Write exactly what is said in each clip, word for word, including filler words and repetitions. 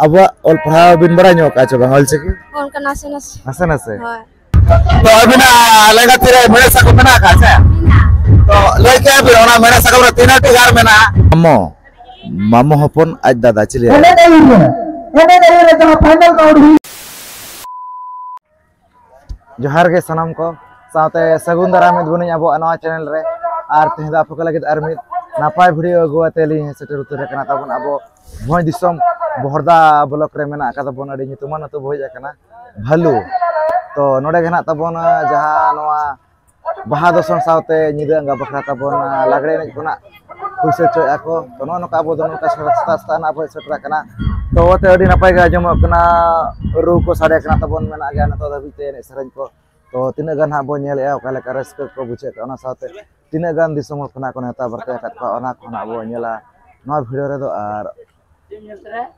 ᱟᱵᱚᱣᱟᱜ ᱚᱞ ᱯᱟᱲᱦᱟᱣ ᱵᱤᱱ ᱵᱟᱲᱟᱭ ᱧᱚᱜ ᱠᱟᱜᱼᱟ ᱪᱮ ᱵᱟᱝ ᱚᱞ ᱪᱤᱠᱤ? ᱚᱱᱠᱟ ᱱᱟᱥᱮ ᱱᱟᱥᱮ᱾ ᱱᱟᱥᱮ ᱱᱟᱥᱮ? ᱦᱳᱭ᱾ ᱛᱚ ᱟᱹᱵᱤᱱᱟᱜ ᱞᱮᱸᱜᱟ ᱛᱤᱨᱮ ᱢᱮᱬᱦᱮᱫ ᱥᱟᱠᱚᱢ ᱢᱮᱱᱟᱜ ᱟᱠᱟᱫ ᱥᱮ? ᱢᱮᱱᱟᱜᱼᱟ᱾ ᱛᱚ ᱞᱟᱹᱭ ᱠᱮᱭᱟ ᱵᱤᱱ ᱚᱱᱟ ᱢᱮᱬᱦᱮᱫ ᱥᱟᱠᱚᱢ ᱨᱮ ᱛᱤᱱᱟᱹᱜ ᱴᱤ ᱜᱟᱨ ᱢᱮᱱᱟᱜᱼᱟ? ᱢᱟᱢᱚ, ᱢᱟᱢᱚ ᱦᱚᱯᱚᱱ ᱟᱡ ᱫᱟᱫᱟ ᱪᱤᱞᱤ? ᱮᱱᱮᱡ ᱟᱹᱭᱩᱨ ᱨᱮ, ᱮᱱᱮᱡ ᱟᱹᱭᱩᱨ ᱨᱮ ᱡᱟᱦᱟᱸ final round ᱦᱩᱭ ᱡᱚᱦᱟᱨ ᱜᱮ ᱥᱟᱱᱟᱢ ᱠᱚ, ᱥᱟᱶᱛᱮ ᱥᱟᱹᱜᱩᱱ ᱫᱟᱨᱟᱢ ᱮᱫ ᱵᱚᱱᱟᱹᱧ ᱟᱵᱚᱣᱟᱜ ᱱᱚᱣᱟ channel ᱨᱮ᱾ ᱟᱨ ᱛᱮᱦᱮᱧ ᱫᱚ ᱟᱯᱮ ᱠᱚ ᱞᱟᱹᱜᱤᱫ ᱟᱨ ᱢᱤᱫ ᱱᱟᱯᱟᱭ video ᱟᱹᱜᱩ ᱟᱛᱮ ᱞᱤᱧ ᱦᱮᱡ ᱥᱮᱴᱮᱨ ᱩᱛᱟᱹᱨ ᱟᱠᱟᱱᱟ ᱛᱟᱵᱚᱱ ᱟᱵᱚ ᱵᱷᱚᱸᱡᱽ ᱫᱤᱥᱚᱢ ᱵᱚᱦᱚᱲᱫᱟ block ᱨᱮ ᱢᱮᱱᱟᱜ ᱟᱠᱟᱫᱟ ᱵᱚᱱ ᱟᱹᱰᱤ ᱧᱩᱛᱩᱢᱟᱱ ᱟᱹᱛᱩ ᱵᱚ ᱦᱮᱡ ᱟᱠᱟᱱᱟ ᱵᱷᱟᱞᱩ᱾ ᱛᱚ ᱱᱚᱰᱮ ᱜᱮ ᱱᱟᱜ ᱛᱟᱵᱚᱱ ᱡᱟᱦᱟᱸ ᱱᱚᱣᱟ ᱵᱟᱦᱟ ᱫᱚᱥᱚᱱ ᱥᱟᱶᱛᱮ ᱧᱤᱫᱟᱹ ᱟᱸᱜᱟ ᱵᱟᱠᱷᱨᱟ ᱛᱟᱵᱚᱱ ᱞᱟᱜᱽᱲᱮ ᱮᱱᱮᱡ ᱠᱚ ᱱᱟᱜ ᱦᱩᱭ ᱥᱟᱹᱛ ᱦᱚᱪᱚᱭᱮᱫᱼᱟ ᱠᱚ᱾ ᱛᱚ ᱱᱚᱜᱼᱚ ᱱᱚᱝᱠᱟ ᱟᱵᱚ ᱫᱚ ᱱᱚᱝᱠᱟ ᱥᱮᱛᱟᱜ ᱥᱮᱛᱟᱜ ᱱᱟᱜ ᱵᱚ ᱦᱮᱡ ᱥᱮᱴᱮᱨ ᱟᱠᱟᱱᱟ᱾ ᱛᱚ ᱚᱛᱮ ᱟᱹᱰᱤ ᱱᱟᱯᱟᱭ ᱜᱮ ᱟᱸᱡᱚᱢᱚᱜ ᱠᱟᱱᱟ, ᱨᱩ ᱠᱚ ᱥᱟᱰᱮ ᱠᱟᱱᱟ ᱛᱟᱵᱚᱱ ᱢᱮᱱᱟᱜ ᱜᱮᱭᱟ ᱱᱤᱛᱚᱜ ᱫᱷᱟᱹᱵᱤᱡ ᱛᱮ ᱮᱱᱮᱡ ᱥᱮᱨᱮᱧ ᱠᱚ᱾ ᱛᱚ ᱛᱤᱱᱟᱹᱜ ᱜᱟᱱ ᱦᱟᱸᱜ ᱵᱚᱱ ᱧᱮᱞᱮᱫᱼᱟ ᱚᱠᱟ ᱞᱮᱠᱟ ᱨᱟᱹᱥᱠᱟᱹ ᱠᱚ ᱵᱩᱡᱷᱟᱹᱜ ᱠᱟᱱᱟ, ᱚᱱᱟ ᱥᱟᱶᱛᱮ ᱛᱤᱱᱟᱹᱜ ᱜᱟᱱ ᱫᱤᱥᱚᱢ ᱦᱚᱲ ᱠᱷᱚᱱᱟᱜ ᱠᱚ ᱱᱮᱣᱛᱟ ᱵᱟᱨᱛᱮ ᱟᱠᱟᱫ ᱠᱚᱣᱟ ᱚᱱᱟ ᱠᱚ ᱱᱟᱜ ᱵᱚᱱ ᱧᱮᱞᱟ ᱱᱚᱣᱟ video ᱨᱮᱫᱚ᱾ ᱟᱨ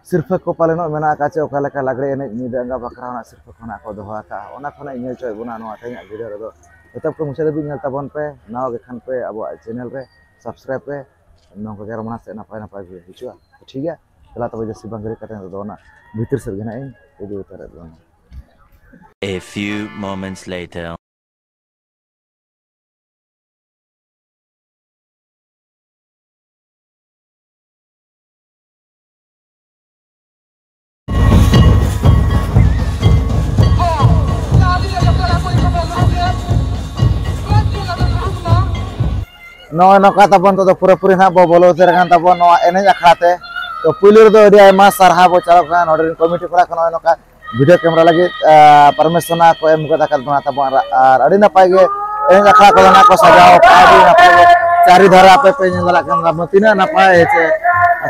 ᱥᱤᱨᱯᱷᱟᱹ ᱠᱚ ᱯᱟᱞᱮᱱᱚᱜ ᱢᱮᱱᱟᱜ ᱟᱠᱟᱫ ᱪᱮ ᱚᱠᱟ ᱞᱮᱠᱟ ᱞᱟᱜᱽᱲᱮ ᱮᱱᱮᱡ ᱧᱤᱫᱟᱹ ᱟᱸᱜᱟ ᱵᱟᱠᱷᱨᱟ ᱦᱚᱸ ᱱᱟᱜ ᱥᱤᱨᱯᱷᱟᱹ ᱠᱚ ᱱᱟᱜ ᱠᱚ ᱫᱚᱦᱚ ᱟᱠᱟᱫᱼᱟ, ᱚᱱᱟ ᱠᱚ ᱱᱟᱜ ᱧᱮᱞ ᱦᱚᱪᱚᱭᱮᱫ ᱵᱚᱱᱟ ᱱᱚᱣᱟ ᱛᱮᱦᱮᱧᱟᱜ video ᱨᱮᱫᱚ᱾ ᱮᱛᱚᱦᱚᱵ ᱠᱷᱚᱱ ᱢᱩᱪᱟᱹᱫ ᱫᱷᱟᱹᱵᱤᱡ ᱧᱮᱞ ᱛᱟᱵᱚᱱ ᱯᱮ, ᱱᱟᱣᱟ ᱜᱮ ᱠᱷᱟᱱ ᱯᱮ ᱟᱵᱚᱣᱟᱜ channel ᱨᱮ subscribe ᱯᱮ, ᱱᱚᱝᱠᱟ ᱜᱮ ᱟᱨᱚ ᱢᱟᱲᱟᱝ ᱥᱮᱫ ᱱᱟᱯᱟᱭ ᱱᱟᱯᱟᱭ video ᱦᱤᱡᱩᱜᱼᱟ᱾ ᱴᱷᱤᱠ ᱜᱮᱭᱟ, ᱪᱟᱞᱟᱣ ᱛᱚᱵᱮ ᱡᱟᱹᱥᱛᱤ ᱵᱟᱝ ᱜᱷᱟᱹᱲᱤᱡ ᱠᱟᱛᱮ ᱱᱤᱛᱚᱜ ᱫᱚ ᱚᱱᱟ ᱵᱷᱤᱛᱤᱨ ᱥᱮᱫ ᱜᱮ ᱱᱟᱜ ᱤᱧ ᱤᱫᱤ ᱩᱛᱟᱹᱨᱮᱫ ᱵᱚᱱᱟ᱾ A few moments later. ᱱᱚᱜᱼᱚᱭ ᱱᱚᱝᱠᱟ ᱛᱟᱵᱚᱱ ᱱᱤᱛᱚᱜ ᱫᱚ ᱯᱩᱨᱟᱹᱯᱩᱨᱤ ᱱᱟᱦᱟᱜ ᱵᱚ ᱵᱚᱞᱚ ᱩᱛᱟᱹᱨ ᱟᱠᱟᱱ ᱛᱟᱵᱚᱱ ᱱᱚᱣᱟ ᱮᱱᱮᱡ ᱟᱠᱷᱲᱟ ᱛᱮ᱾ ᱛᱚ ᱯᱩᱭᱞᱩ ᱨᱮᱫᱚ ᱟᱹᱰᱤ ᱟᱭᱢᱟ ᱥᱟᱨᱦᱟᱣ ᱵᱚ ᱪᱟᱞ ᱟᱠᱟᱱᱟ ᱱᱚᱰᱮ ᱨᱮᱱ committee ᱠᱚᱲᱟ ᱠᱚ ᱱᱚᱜᱼᱚᱭ ᱱᱚᱝᱠᱟ video camera ᱞᱟᱹᱜᱤᱫ, ᱟ, permission ᱠᱚ ᱮᱢ ᱜᱚᱫ ᱟᱠᱟᱫ ᱵᱚᱱᱟ ᱛᱟᱵᱚᱱ᱾ ᱟᱨ, ᱟᱨ ᱟᱹᱰᱤ ᱱᱟᱯᱟᱭ ᱜᱮ ᱮᱱᱮᱡ ᱟᱠᱷᱲᱟ ᱠᱚᱫᱚ ᱱᱟᱜ ᱠᱚ ᱥᱟᱡᱟᱣ ᱠᱟᱜᱼᱟ, ᱟᱹᱰᱤ ᱱᱟᱯᱟᱭ ᱜᱮ᱾ ᱪᱟᱹᱨᱤ ᱫᱷᱟᱨᱮ ᱟᱯᱮ ᱯᱮ ᱧᱮᱞ ᱫᱟᱲᱮᱭᱟᱜ ᱠᱟᱱᱟ ᱛᱟᱵᱚᱱ ᱛᱤᱱᱟᱹᱜ ᱱᱟᱯᱟᱭ ᱦᱮᱸ ᱥᱮ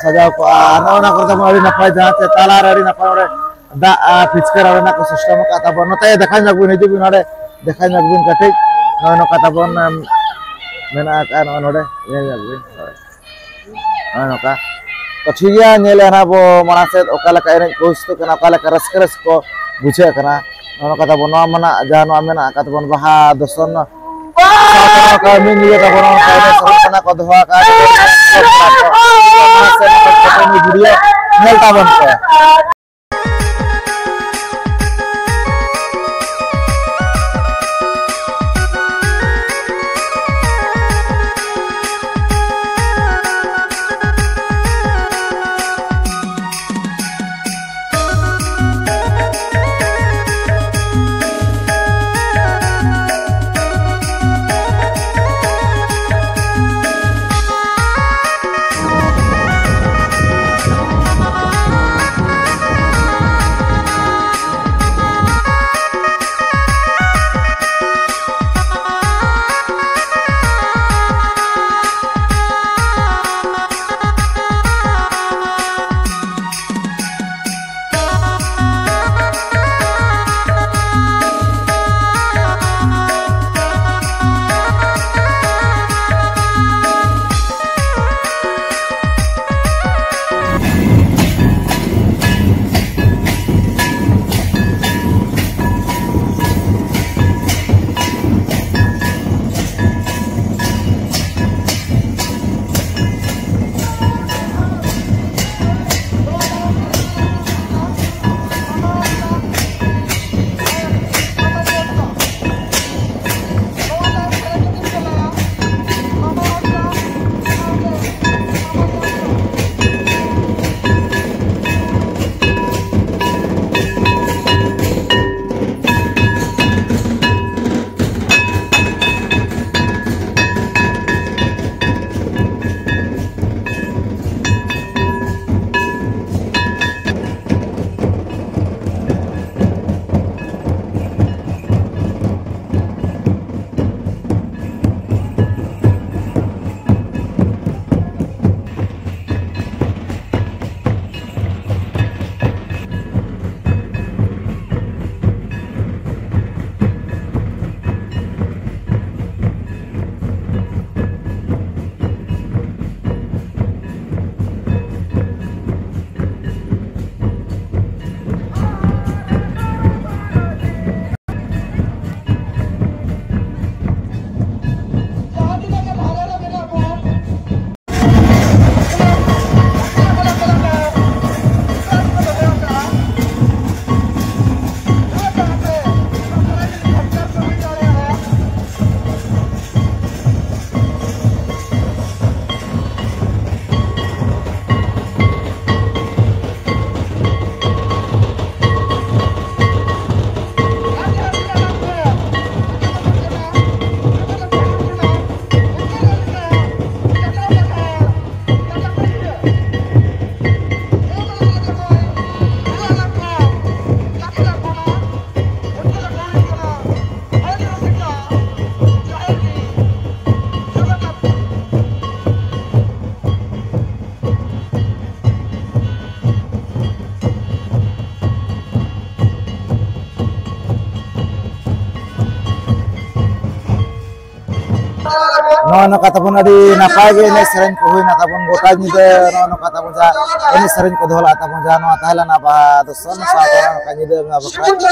ᱥᱟᱡᱟᱣ ᱠᱚᱜᱼᱟ᱾ ᱟᱨ ᱱᱚᱜᱼᱚ ᱱᱚᱣᱟ ᱠᱚᱨᱮ ᱛᱟᱵᱚᱱ ᱟᱹᱰᱤ ᱱᱟᱯᱟᱭ ᱡᱟᱦᱟᱸ ᱪᱮ ᱛᱟᱞᱟᱨᱮ ᱟᱹᱰᱤ ᱱᱟᱯᱟᱭ ᱚᱸᱰᱮ ᱫᱟᱜ ᱟᱨ ᱯᱷᱤᱪᱠᱟᱹᱨ ᱨᱮᱱᱟᱜ ᱠᱚ system ᱟᱠᱟᱫ ᱛᱟᱵᱚᱱ᱾ ᱱᱚᱛᱮ ᱫᱮᱠᱷᱟᱣ ᱧᱚᱜ ᱵᱤᱱ, ᱦᱤᱡᱩᱜ ᱵᱤᱱ ᱱᱚᱰᱮ, ᱫᱮᱠᱷᱟᱣ ᱧᱚᱜ ᱵᱤᱱ ᱠᱟᱹᱴᱤᱡ᱾ ᱱᱚᱜᱼᱚᱭ ᱱᱚᱝᱠᱟ ᱛᱟᱵᱚᱱ, ᱮᱢ, ᱢᱮᱱᱟᱜ ᱟᱠᱟᱫᱼᱟ ᱱᱚᱜᱼᱚᱭ ᱱᱚᱰᱮ, ᱧᱮᱞ ᱧᱚᱜ ᱵᱤᱱ᱾ ᱦᱳᱭ᱾ ᱱᱚᱜᱼᱚᱭ ᱱᱚᱝᱠᱟ᱾ ᱛᱚ ᱴᱷᱤᱠ ᱜᱮᱭᱟ, ᱧᱮᱞᱮᱫᱼᱟ ᱱᱟᱦᱟᱜ ᱵᱚ ᱢᱟᱲᱟᱝ ᱥᱮᱫ ᱚᱠᱟ ᱞᱮᱠᱟ ᱮᱱᱮᱡ ᱠᱚ ᱦᱩᱭᱩᱜ ᱠᱟᱱᱟ, ᱚᱠᱟ ᱞᱮᱠᱟ ᱨᱟᱹᱥᱠᱟᱹ ᱨᱟᱹᱥᱠᱟᱹ ᱠᱚ ᱵᱩᱡᱷᱟᱹᱜ ᱠᱟᱱᱟ᱾ ᱱᱚᱜᱼᱚ ᱱᱚᱝᱠᱟ ᱛᱟᱵᱚᱱ ᱱᱚᱣᱟ ᱢᱟ ᱱᱟᱜ ᱡᱟᱦᱟᱸ ᱱᱚᱣᱟ ᱢᱮᱱᱟᱜ ᱟᱠᱟᱫ ᱛᱟᱵᱚᱱ ᱵᱟᱦᱟ ᱫᱚᱥᱚᱱ ᱥᱟᱶᱛᱮ ᱱᱚᱝᱠᱟ ᱢᱤᱫ ᱧᱤᱫᱟᱹ ᱛᱟᱵᱚᱱ ᱱᱚᱝᱠᱟ ᱮᱱᱮᱡ ᱥᱮᱨᱮᱧ ᱠᱚ ᱱᱟᱜ ᱠᱚ ᱫᱚᱦᱚ ᱟᱠᱟᱫᱼᱟ᱾ ᱢᱟᱲᱟᱝ ᱥᱮᱫ ᱱᱚᱝᱠᱟ video ᱧᱮᱞ ᱛᱟᱵᱚᱱ ᱯᱮ᱾ ᱱᱚᱜᱼᱚ ᱱᱚᱝᱠᱟ ᱛᱟᱵᱚᱱ ᱟᱹᱰᱤ ᱱᱟᱯᱟᱭ ᱜᱮ ᱮᱱᱮᱡ ᱥᱮᱨᱮᱧ ᱠᱚ ᱦᱩᱭᱱᱟ ᱛᱟᱵᱚᱱ ᱜᱚᱴᱟ ᱧᱤᱫᱟᱹ᱾ ᱱᱚᱜᱼᱚ ᱱᱚᱝᱠᱟ ᱛᱟᱵᱚᱱ ᱡᱟᱦᱟᱸ ᱮᱱᱮᱡ ᱥᱮᱨᱮᱧ ᱠᱚ ᱫᱚᱦᱚ ᱞᱮᱫᱼᱟ ᱛᱟᱵᱚᱱ, ᱡᱟᱦᱟᱸ ᱱᱚᱣᱟ ᱛᱟᱦᱮᱸ ᱞᱮᱱᱟ ᱵᱟᱦᱟ ᱫᱚᱥᱟᱨ ᱥᱟᱶᱛᱮ ᱱᱚᱝᱠᱟ ᱧᱤᱫᱟᱹ ᱵᱮᱸᱜᱟ ᱵᱟᱠᱷᱨᱟ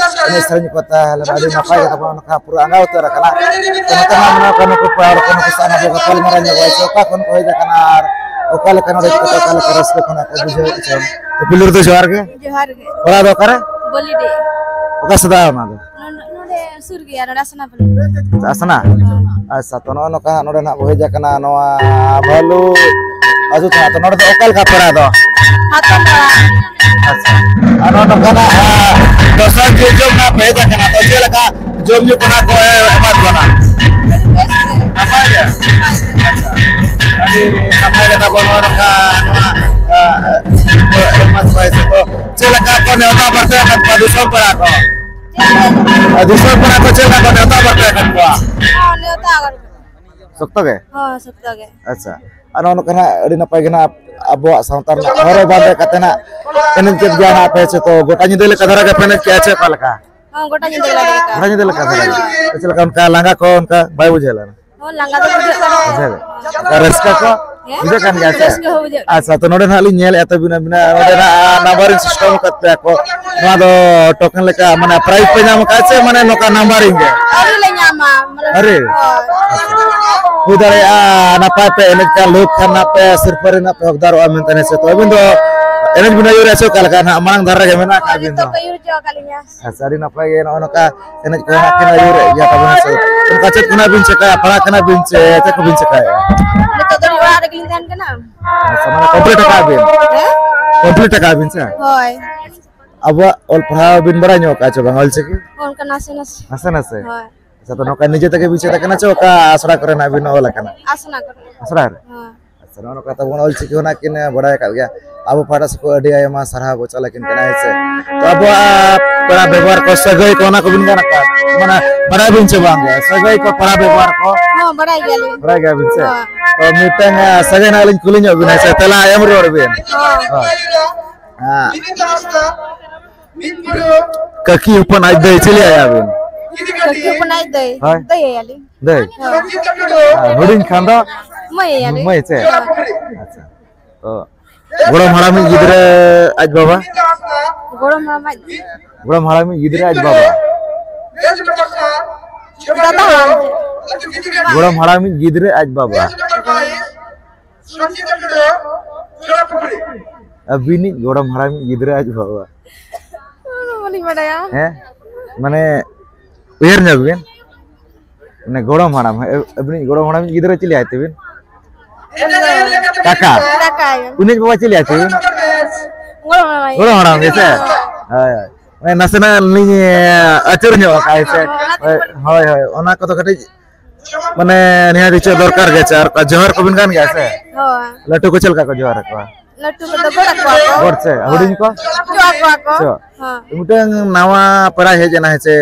ᱮᱱᱮᱡ ᱥᱮᱨᱮᱧ ᱠᱚ ᱛᱟᱦᱮᱸ ᱞᱮᱱᱟ, ᱟᱹᱰᱤ ᱱᱟᱯᱟᱭ ᱜᱮ ᱛᱟᱵᱚᱱ ᱱᱚᱝᱠᱟ ᱯᱩᱨᱟᱹ ᱟᱸᱜᱟ ᱩᱛᱟᱹᱨ ᱟᱠᱟᱱᱟ᱾ ᱛᱚ ᱱᱚᱛᱮ ᱢᱟ ᱢᱮᱱᱟᱜ ᱠᱚᱣᱟ ᱱᱩᱠᱩ ᱯᱮᱲᱟ ᱦᱚᱲ ᱠᱚ, ᱱᱩᱠᱩ ᱥᱟᱶ ᱱᱟᱜ ᱵᱚ ᱜᱟᱯᱟᱞ ᱢᱟᱨᱟᱣ ᱧᱚᱜᱚᱜᱼᱟ, ᱥᱮ ᱚᱠᱟ ᱠᱷᱚᱱ ᱠᱚ ᱦᱮᱡ ᱟᱠᱟᱱᱟ ᱟᱨ ᱚᱠᱟ ᱞᱮᱠᱟ ᱱᱚᱰᱮ ᱠᱚ ᱚᱠᱟ ᱞᱮᱠᱟ ᱨᱟᱹᱥᱠᱟᱹ ᱠᱷᱚᱱᱟᱜ ᱠᱚ ᱵᱩᱡᱷᱟᱹᱣ ᱦᱚᱪᱚ᱾ ᱯᱩᱭᱞᱩ ᱨᱮᱫᱚ ᱡᱚᱦᱟᱨ ᱜᱮ᱾ ᱡᱚᱦᱟᱨ ᱜᱮ᱾ ᱚᱲᱟᱜ ᱫᱚ ᱚᱠᱟᱨᱮ? ᱵᱚᱞᱤᱰᱤ᱾ ᱚᱠᱟ ᱥᱮᱫ ᱚᱱᱟ ᱫᱚ? ᱱᱚᱰᱮ, ᱱᱚᱰᱮ ᱥᱩᱨ ᱜᱮᱭᱟ, ᱱᱚᱰᱮ ᱟᱥᱱᱟ ᱵᱚᱞᱤ᱾ ᱟᱥᱱᱟ? ᱦᱚᱸ᱾ ᱟᱪᱪᱷᱟ, ᱛᱚ ᱱᱚᱜᱼᱚ ᱱᱚᱝᱠᱟ ᱦᱟᱸᱜ ᱱᱚᱰᱮ ᱱᱟᱜ ᱵᱚ ᱦᱮᱡ ᱟᱠᱟᱱᱟ ᱱᱚᱣᱟ ᱵᱷᱟᱞᱩ ᱟᱹᱛᱩ ᱛᱮ ᱦᱟᱸᱜ᱾ ᱛᱚ ᱱᱚᱰᱮ ᱫᱚ ᱚᱠᱟ ᱞᱮᱠᱟ ᱯᱮᱲᱟ ᱫᱚ? ᱦᱟᱛᱚᱢ ᱯᱟᱲᱟ᱾ ᱟᱪᱪᱷᱟ, ᱟᱨ ᱱᱚᱜᱼᱚ ᱱᱚᱝᱠᱟᱱᱟᱜ, ᱟᱸ, ᱫᱚᱥᱟᱨ ᱡᱤᱞ ᱡᱚᱢ ᱱᱟᱜ ᱯᱮ ᱦᱮᱡ ᱟᱠᱟᱱᱟ, ᱛᱚ ᱪᱮᱫ ᱞᱮᱠᱟ ᱡᱚᱢ ᱧᱩ ᱠᱚ ᱱᱟᱜ ᱠᱚ ᱮᱢᱟ ᱠᱚ ᱠᱟᱱᱟ? ᱵᱮᱥ ᱜᱮ᱾ ᱱᱟᱯᱟᱭ ᱜᱮ? ᱟᱪᱪᱷᱟ, ᱟᱹᱰᱤ ᱱᱟᱯᱟᱭ ᱠᱟᱛᱷᱟ ᱵᱚᱱ ᱱᱚᱜᱼᱚ ᱱᱚᱝᱠᱟ ᱱᱚᱣᱟ, ᱟᱸ, ᱮᱢᱟ ᱠᱚᱣᱟ ᱥᱮ ᱠᱚ ᱪᱮᱫ ᱞᱮᱠᱟ ᱠᱚ ᱱᱮᱣᱛᱟ ᱵᱟᱨᱛᱮ ᱟᱠᱟᱫ ᱠᱚᱣᱟ ᱫᱤᱥᱚᱢ ᱯᱮᱲᱟ ᱠᱚ? ᱟᱨ ᱫᱤᱥᱚᱢ ᱯᱮᱲᱟ ᱠᱚ ᱪᱮᱫ ᱞᱮᱠᱟ ᱠᱚ ᱱᱮᱣᱛᱟ ᱵᱟᱨᱛᱮ ᱟᱠᱟᱫ ᱠᱚᱣᱟ? ᱦᱚᱸ, ᱱᱮᱣᱛᱟ ᱟᱠᱟᱫ ᱠᱚᱣᱟ᱾ ᱥᱚᱠᱛᱚ ᱜᱮ? ᱦᱚᱸ, ᱥᱚᱠᱛᱚ ᱜᱮ᱾ ᱟᱪᱪᱷᱟ᱾ ᱟᱨ ᱱᱚᱜᱼᱚ ᱱᱚᱝᱠᱟ ᱱᱟᱜ ᱟᱹᱰᱤ ᱱᱟᱯᱟᱭ ᱜᱮ ᱱᱟᱜ ᱟᱵᱚᱣᱟᱜ ᱥᱟᱶᱛᱟ ᱨᱮᱱᱟᱜ ᱦᱚᱨᱚᱜ ᱵᱟᱸᱫᱮ ᱠᱟᱛᱮ ᱱᱟᱜ ᱮᱱᱮᱡ ᱠᱮᱫ ᱜᱮᱭᱟ ᱱᱟᱜ ᱯᱮ ᱪᱮ? ᱛᱚ ᱜᱚᱴᱟ ᱧᱤᱫᱟᱹ ᱞᱮᱠᱟ ᱫᱷᱟᱨᱟ ᱜᱮ ᱯᱮ ᱮᱱᱮᱡ ᱠᱮᱜᱼᱟ ᱪᱮ ᱚᱠᱟ ᱞᱮᱠᱟ? ᱦᱚᱸ, ᱜᱚᱴᱟ ᱧᱤᱫᱟᱹ ᱞᱮᱠᱟ ᱜᱮ᱾ ᱜᱚᱴᱟ ᱧᱤᱫᱟᱹ ᱞᱮᱠᱟ ᱫᱷᱟᱨᱟ ᱜᱮ᱾ ᱛᱚ ᱪᱮᱫ ᱞᱮᱠᱟ ᱚᱱᱠᱟ ᱞᱟᱸᱜᱟ ᱠᱚ ᱚᱱᱠᱟ ᱵᱟᱭ ᱵᱩᱡᱷᱟᱹᱣ ᱞᱮᱱᱟ? ᱦᱚᱸ, ᱞᱟᱸᱜᱟ ᱫᱚ ᱵᱩᱡᱷᱟᱹᱜ ᱠᱟᱱᱟ᱾ ᱵᱩᱡᱷᱟᱹᱣ ᱜᱮ? ᱚᱱᱠᱟ ᱨᱟᱹᱥᱠᱟᱹ ᱠᱚ ᱦᱮᱸ? ᱵᱩᱡᱷᱟᱹᱜ ᱠᱟᱱ ᱜᱮᱭᱟ ᱥᱮ? ᱨᱟᱹᱥᱠᱟᱹ ᱦᱚᱸ ᱵᱩᱡᱷᱟᱹᱜ ᱠᱟᱱᱟ᱾ ᱟᱪᱪᱷᱟ, ᱛᱚ ᱱᱚᱰᱮ ᱱᱟᱜ ᱞᱤᱧ ᱧᱮᱞᱮᱫᱼᱟ ᱛᱟᱹᱵᱤᱱᱟ, ᱟᱹᱵᱤᱱᱟ ᱱᱚᱰᱮ ᱱᱟᱜ numbering system ᱟᱠᱟᱫ ᱯᱮᱭᱟ ᱠᱚ᱾ ᱱᱚᱣᱟ ᱫᱚ token ᱞᱮᱠᱟ ᱢᱟᱱᱮ prize ᱯᱮ ᱧᱟᱢ ᱟᱠᱟᱫᱼᱟ ᱥᱮ ᱢᱟᱱᱮ ᱱᱚᱝᱠᱟ numbering ᱜᱮ? ᱟᱹᱣᱨᱤ ᱞᱮ ᱧᱟᱢᱟ, ᱢᱟᱱᱮ ᱟᱹᱣᱨᱤ? ᱦᱳᱭ᱾ ᱦᱩᱭ ᱫᱟᱲᱮᱭᱟᱜᱼᱟ ᱱᱟᱯᱟᱭ ᱯᱮ ᱮᱱᱮᱡ ᱠᱷᱟᱱ, ᱞᱟᱹᱭ ᱠᱷᱟᱱ ᱱᱟᱜ ᱯᱮ ᱥᱤᱨᱯᱟᱹ ᱨᱮᱱᱟᱜ ᱯᱮ ᱦᱚᱠᱫᱟᱨᱚᱜᱼᱟ ᱢᱮᱱᱛᱮ, ᱦᱮᱸ ᱥᱮ? ᱛᱚ ᱟᱹᱵᱤᱱ ᱫᱚ ᱮᱱᱮᱡ ᱵᱤᱱ ᱟᱹᱭᱩᱨᱮᱫᱼᱟ ᱥᱮ ᱚᱠᱟ ᱞᱮᱠᱟ ᱱᱟᱜ ᱢᱟᱲᱟᱝ ᱫᱷᱟᱨᱟ ᱨᱮᱜᱮ ᱢᱮᱱᱟᱜ ᱟᱠᱟᱫ ᱵᱤᱱ ᱫᱚ? ᱱᱤᱛᱚᱜ ᱯᱮ ᱟᱹᱭᱩᱨ ᱦᱚᱪᱚ ᱟᱠᱟᱫ ᱞᱤᱧᱟ᱾ ᱟᱪᱪᱷᱟ, ᱟᱹᱰᱤ ᱱᱟᱯᱟᱭ ᱜᱮ᱾ ᱱᱚᱜᱼᱚ ᱱᱚᱝᱠᱟ ᱮᱱᱮᱡ ᱠᱚ ᱦᱟᱸᱜ ᱠᱤᱱ ᱟᱹᱭᱩᱨᱮᱫ ᱜᱮᱭᱟ ᱛᱟᱵᱚᱱᱟ ᱥᱮ᱾ ᱚᱱᱠᱟ ᱪᱮᱫ ᱠᱷᱚᱱᱟᱜ ᱵᱤᱱ ᱪᱮᱠᱟᱭᱟ? ᱯᱟᱲᱦᱟᱜ ᱠᱟᱱᱟ ᱵᱤᱱ ᱪᱮ ᱪᱮᱫ ᱠᱚᱵᱤᱱ ᱪᱮᱠᱟᱭᱮᱫᱼᱟ? ᱱᱤᱛᱚᱜ ᱫᱚ ᱚᱲᱟᱜ ᱨᱮᱜᱮᱞᱤᱧ ᱛᱟᱦᱮᱱ ᱠᱟᱱᱟ᱾ ᱟᱪᱪᱷᱟ, ᱢᱟᱱᱮ complete ᱟᱠᱟᱫ ᱵᱤᱱ? ᱦᱮᱸ? Complete ᱟᱠᱟᱫ ᱵᱤᱱ ᱥᱮ? ᱦᱳᱭ᱾ ᱟᱵᱚᱣᱟᱜ ᱚᱞ ᱯᱟᱲᱦᱟᱣ ᱵᱤᱱ ᱵᱟᱲᱟᱭ ᱧᱚᱜ ᱟᱠᱟᱫᱼᱟ ᱪᱮ ᱵᱟᱝ, ᱚᱞ ᱪᱤᱠᱤ? ᱚᱱᱠᱟ ᱱᱟᱥᱮ ᱱᱟᱥᱮ᱾ ᱱᱟᱥᱮ ᱱᱟᱥᱮ? ᱦᱳᱭ᱾ ᱟᱪᱪᱷᱟ, ᱛᱚ ᱱᱚᱝᱠᱟ ᱱᱤᱡᱮ ᱛᱮᱜᱮ ᱵᱤᱱ ᱪᱮᱫ ᱟᱠᱟᱱᱟ ᱪᱮ ᱚᱠᱟ ᱟᱥᱲᱟ ᱠᱚᱨᱮ ᱱᱟᱜ ᱵᱤᱱ ᱚᱞ ᱟᱠᱟᱱᱟ? ᱟᱥᱱᱟ ᱠᱚᱨᱮ᱾ ᱟᱥᱲᱟ ᱨᱮ? ᱦᱳᱭ᱾ ᱟᱪᱪᱷᱟ, ᱱᱚᱜᱼᱚ ᱱᱚᱝᱠᱟ ᱛᱟᱵᱚᱱ ᱚᱞ ᱪᱤᱠᱤ ᱦᱚᱸ ᱱᱟᱜ ᱠᱤᱱ ᱵᱟᱲᱟᱭ ᱟᱠᱟᱫ ᱜᱮᱭᱟ᱾ ᱟᱵᱚ ᱯᱟᱦᱴᱟ ᱥᱮᱫ ᱠᱷᱚᱱ ᱟᱹᱰᱤ ᱟᱭᱢᱟ ᱥᱟᱨᱦᱟᱣ ᱵᱚ ᱪᱟᱞ ᱟᱹᱠᱤᱱ ᱠᱟᱱᱟ, ᱦᱮᱸ ᱥᱮ? ᱛᱚ ᱟᱵᱚᱣᱟᱜ ᱯᱮᱲᱟ ᱵᱮᱵᱚᱦᱟᱨ ᱠᱚ, ᱥᱟᱹᱜᱟᱹᱭ ᱠᱚ, ᱚᱱᱟ ᱠᱚᱵᱤᱱ ᱜᱟᱱ ᱟᱠᱟᱫ? ᱢᱟᱱᱮ ᱵᱟᱲᱟᱭ ᱵᱤᱱ ᱪᱮ ᱵᱟᱝ ᱜᱮ? ᱥᱟᱹᱜᱟᱹᱭ ᱠᱚ, ᱯᱮᱲᱟ ᱵᱮᱵᱚᱦᱟᱨ ᱠᱚ? ᱦᱚᱸ, ᱵᱟᱲᱟᱭ ᱜᱮᱭᱟᱞᱤᱧ᱾ ᱵᱟᱲᱟᱭ ᱜᱮᱭᱟᱵᱤᱱ ᱥᱮ? ᱦᱚᱸ᱾ ᱛᱚ ᱢᱤᱫᱴᱟᱝ, ᱟᱸ, ᱥᱟᱹᱜᱟᱹᱭ ᱱᱟᱜ ᱞᱤᱧ ᱠᱩᱞᱤ ᱧᱚᱜ ᱵᱤᱱᱟ, ᱥᱮ ᱛᱮᱞᱟ ᱮᱢ ᱨᱩᱣᱟᱹᱲ ᱵᱤᱱ᱾ ᱦᱚᱸ᱾ ᱦᱳᱭ᱾ ᱦᱮᱸ᱾ ᱠᱟᱹᱠᱤ ᱦᱚᱯᱚᱱ ᱟᱡ ᱫᱚᱭ ᱪᱤᱞᱤ ᱟᱭᱟ ᱵᱤᱱ? ᱠᱟᱹᱴᱤᱡ ᱦᱚᱯᱚᱱᱟᱜ ᱫᱟᱹᱭ᱾ ᱦᱳᱭ᱾ ᱫᱟᱹᱭ ᱟᱭᱟᱞᱤᱧ᱾ ᱫᱟᱹᱭ? ᱦᱳᱭ᱾ ᱟᱨ ᱦᱩᱰᱤᱧ ᱠᱷᱟᱱ ᱫᱚ? ᱢᱟᱹᱭ ᱟᱭᱟᱞᱤᱧ᱾ ᱢᱟᱹᱭ ᱥᱮ? ᱦᱳᱭ᱾ ᱟᱪᱪᱷᱟ᱾ ᱛᱚ ᱜᱚᱲᱚᱢ ᱦᱟᱲᱟᱢᱤᱡ ᱜᱤᱫᱽᱨᱟᱹ ᱟᱡ ᱵᱟᱵᱟ? ᱜᱚᱲᱚᱢ ᱦᱟᱲᱟᱢ ᱟᱡ ᱜᱚᱲᱚᱢ ᱦᱟᱲᱟᱢᱤᱡ ᱜᱤᱫᱽᱨᱟᱹ ᱟᱡ ᱵᱟᱵᱟ? ᱫᱟᱫᱟ ᱦᱟᱲᱟᱢ᱾ ᱜᱚᱲᱚᱢ ᱦᱟᱲᱟᱢᱤᱡ ᱜᱤᱫᱽᱨᱟᱹ ᱟᱡ ᱵᱟᱵᱟ? ᱟᱹᱵᱤᱱᱤᱡ ᱜᱚᱲᱚᱢ ᱦᱟᱲᱟᱢᱤᱡ ᱜᱤᱫᱽᱨᱟᱹ ᱟᱡ ᱵᱟᱵᱟ? ᱚᱱᱟ ᱵᱟᱹᱞᱤᱧ ᱵᱟᱰᱟᱭᱟ᱾ ᱦᱮᱸ? ᱢᱟᱱᱮ ᱩᱭᱦᱟᱹᱨ ᱧᱚᱜ ᱵᱤᱱ᱾ ᱢᱟᱱᱮ ᱜᱚᱲᱚᱢ ᱦᱟᱲᱟᱢ, ᱦᱮᱸ, ᱟᱹᱵᱤᱱᱤᱡ ᱜᱚᱲᱚᱢ ᱦᱟᱲᱟᱢᱤᱡ ᱜᱤᱫᱽᱨᱟᱹ ᱪᱤᱞᱤ ᱟᱭ ᱛᱟᱹᱵᱤᱱ? ᱠᱟᱠᱟ᱾ ᱠᱟᱠᱟ ᱟᱭ᱾ ᱩᱱᱤ ᱵᱟᱵᱟ ᱪᱤᱞᱤ ᱟᱭ ᱛᱟᱹᱵᱤᱱ? ᱜᱚᱲᱚᱢ ᱦᱟᱲᱟᱢ ᱟᱭ᱾ ᱜᱚᱲᱚᱢ ᱦᱟᱲᱟᱢ ᱜᱮ ᱥᱮ? ᱦᱳᱭ, ᱦᱳᱭ᱾ ᱢᱟᱱᱮ ᱱᱟᱥᱮᱱᱟᱜ ᱞᱤᱧ, ᱮ, ᱟᱹᱪᱩᱨ ᱧᱚᱜ ᱟᱠᱟᱫᱼᱟ, ᱦᱮᱸ ᱥᱮ? ᱦᱳᱭ, ᱚᱱᱟᱛᱮ ᱦᱳᱭ, ᱦᱳᱭ, ᱦᱳᱭ᱾ ᱚᱱᱟ ᱠᱚᱫᱚ ᱠᱟᱹᱴᱤᱡ, ᱢᱟᱱᱮ, ᱱᱤᱦᱟᱹᱛ ᱤᱪᱪᱷᱟᱹ ᱫᱚᱨᱠᱟᱨ ᱜᱮ, ᱥᱮ? ᱟᱨ ᱚᱠᱟ ᱡᱚᱦᱟᱨ ᱠᱚᱵᱤᱱ ᱜᱟᱱ ᱜᱮᱭᱟ, ᱥᱮ? ᱦᱳᱭ᱾ ᱞᱟᱹᱴᱩ ᱠᱚ ᱪᱮᱫ ᱞᱮᱠᱟ ᱠᱚ ᱡᱚᱦᱟᱨ ᱟᱠᱚᱣᱟ? ᱞᱟᱹᱴᱩ ᱠᱚᱫᱚ ᱜᱚᱰ ᱟᱠᱚᱣᱟ ᱠᱚ᱾ ᱜᱚᱰ ᱥᱮ? ᱦᱩᱰᱤᱧ ᱠᱚ? ᱡᱚᱦᱟᱨ ᱟᱠᱚᱣᱟ ᱠᱚ᱾ ᱪᱚ᱾ ᱦᱮᱸ᱾ ᱢᱤᱫᱴᱟᱝ ᱱᱟᱣᱟ ᱯᱮᱲᱟ ᱦᱮᱡ ᱮᱱᱟ, ᱦᱮᱸ ᱥᱮ?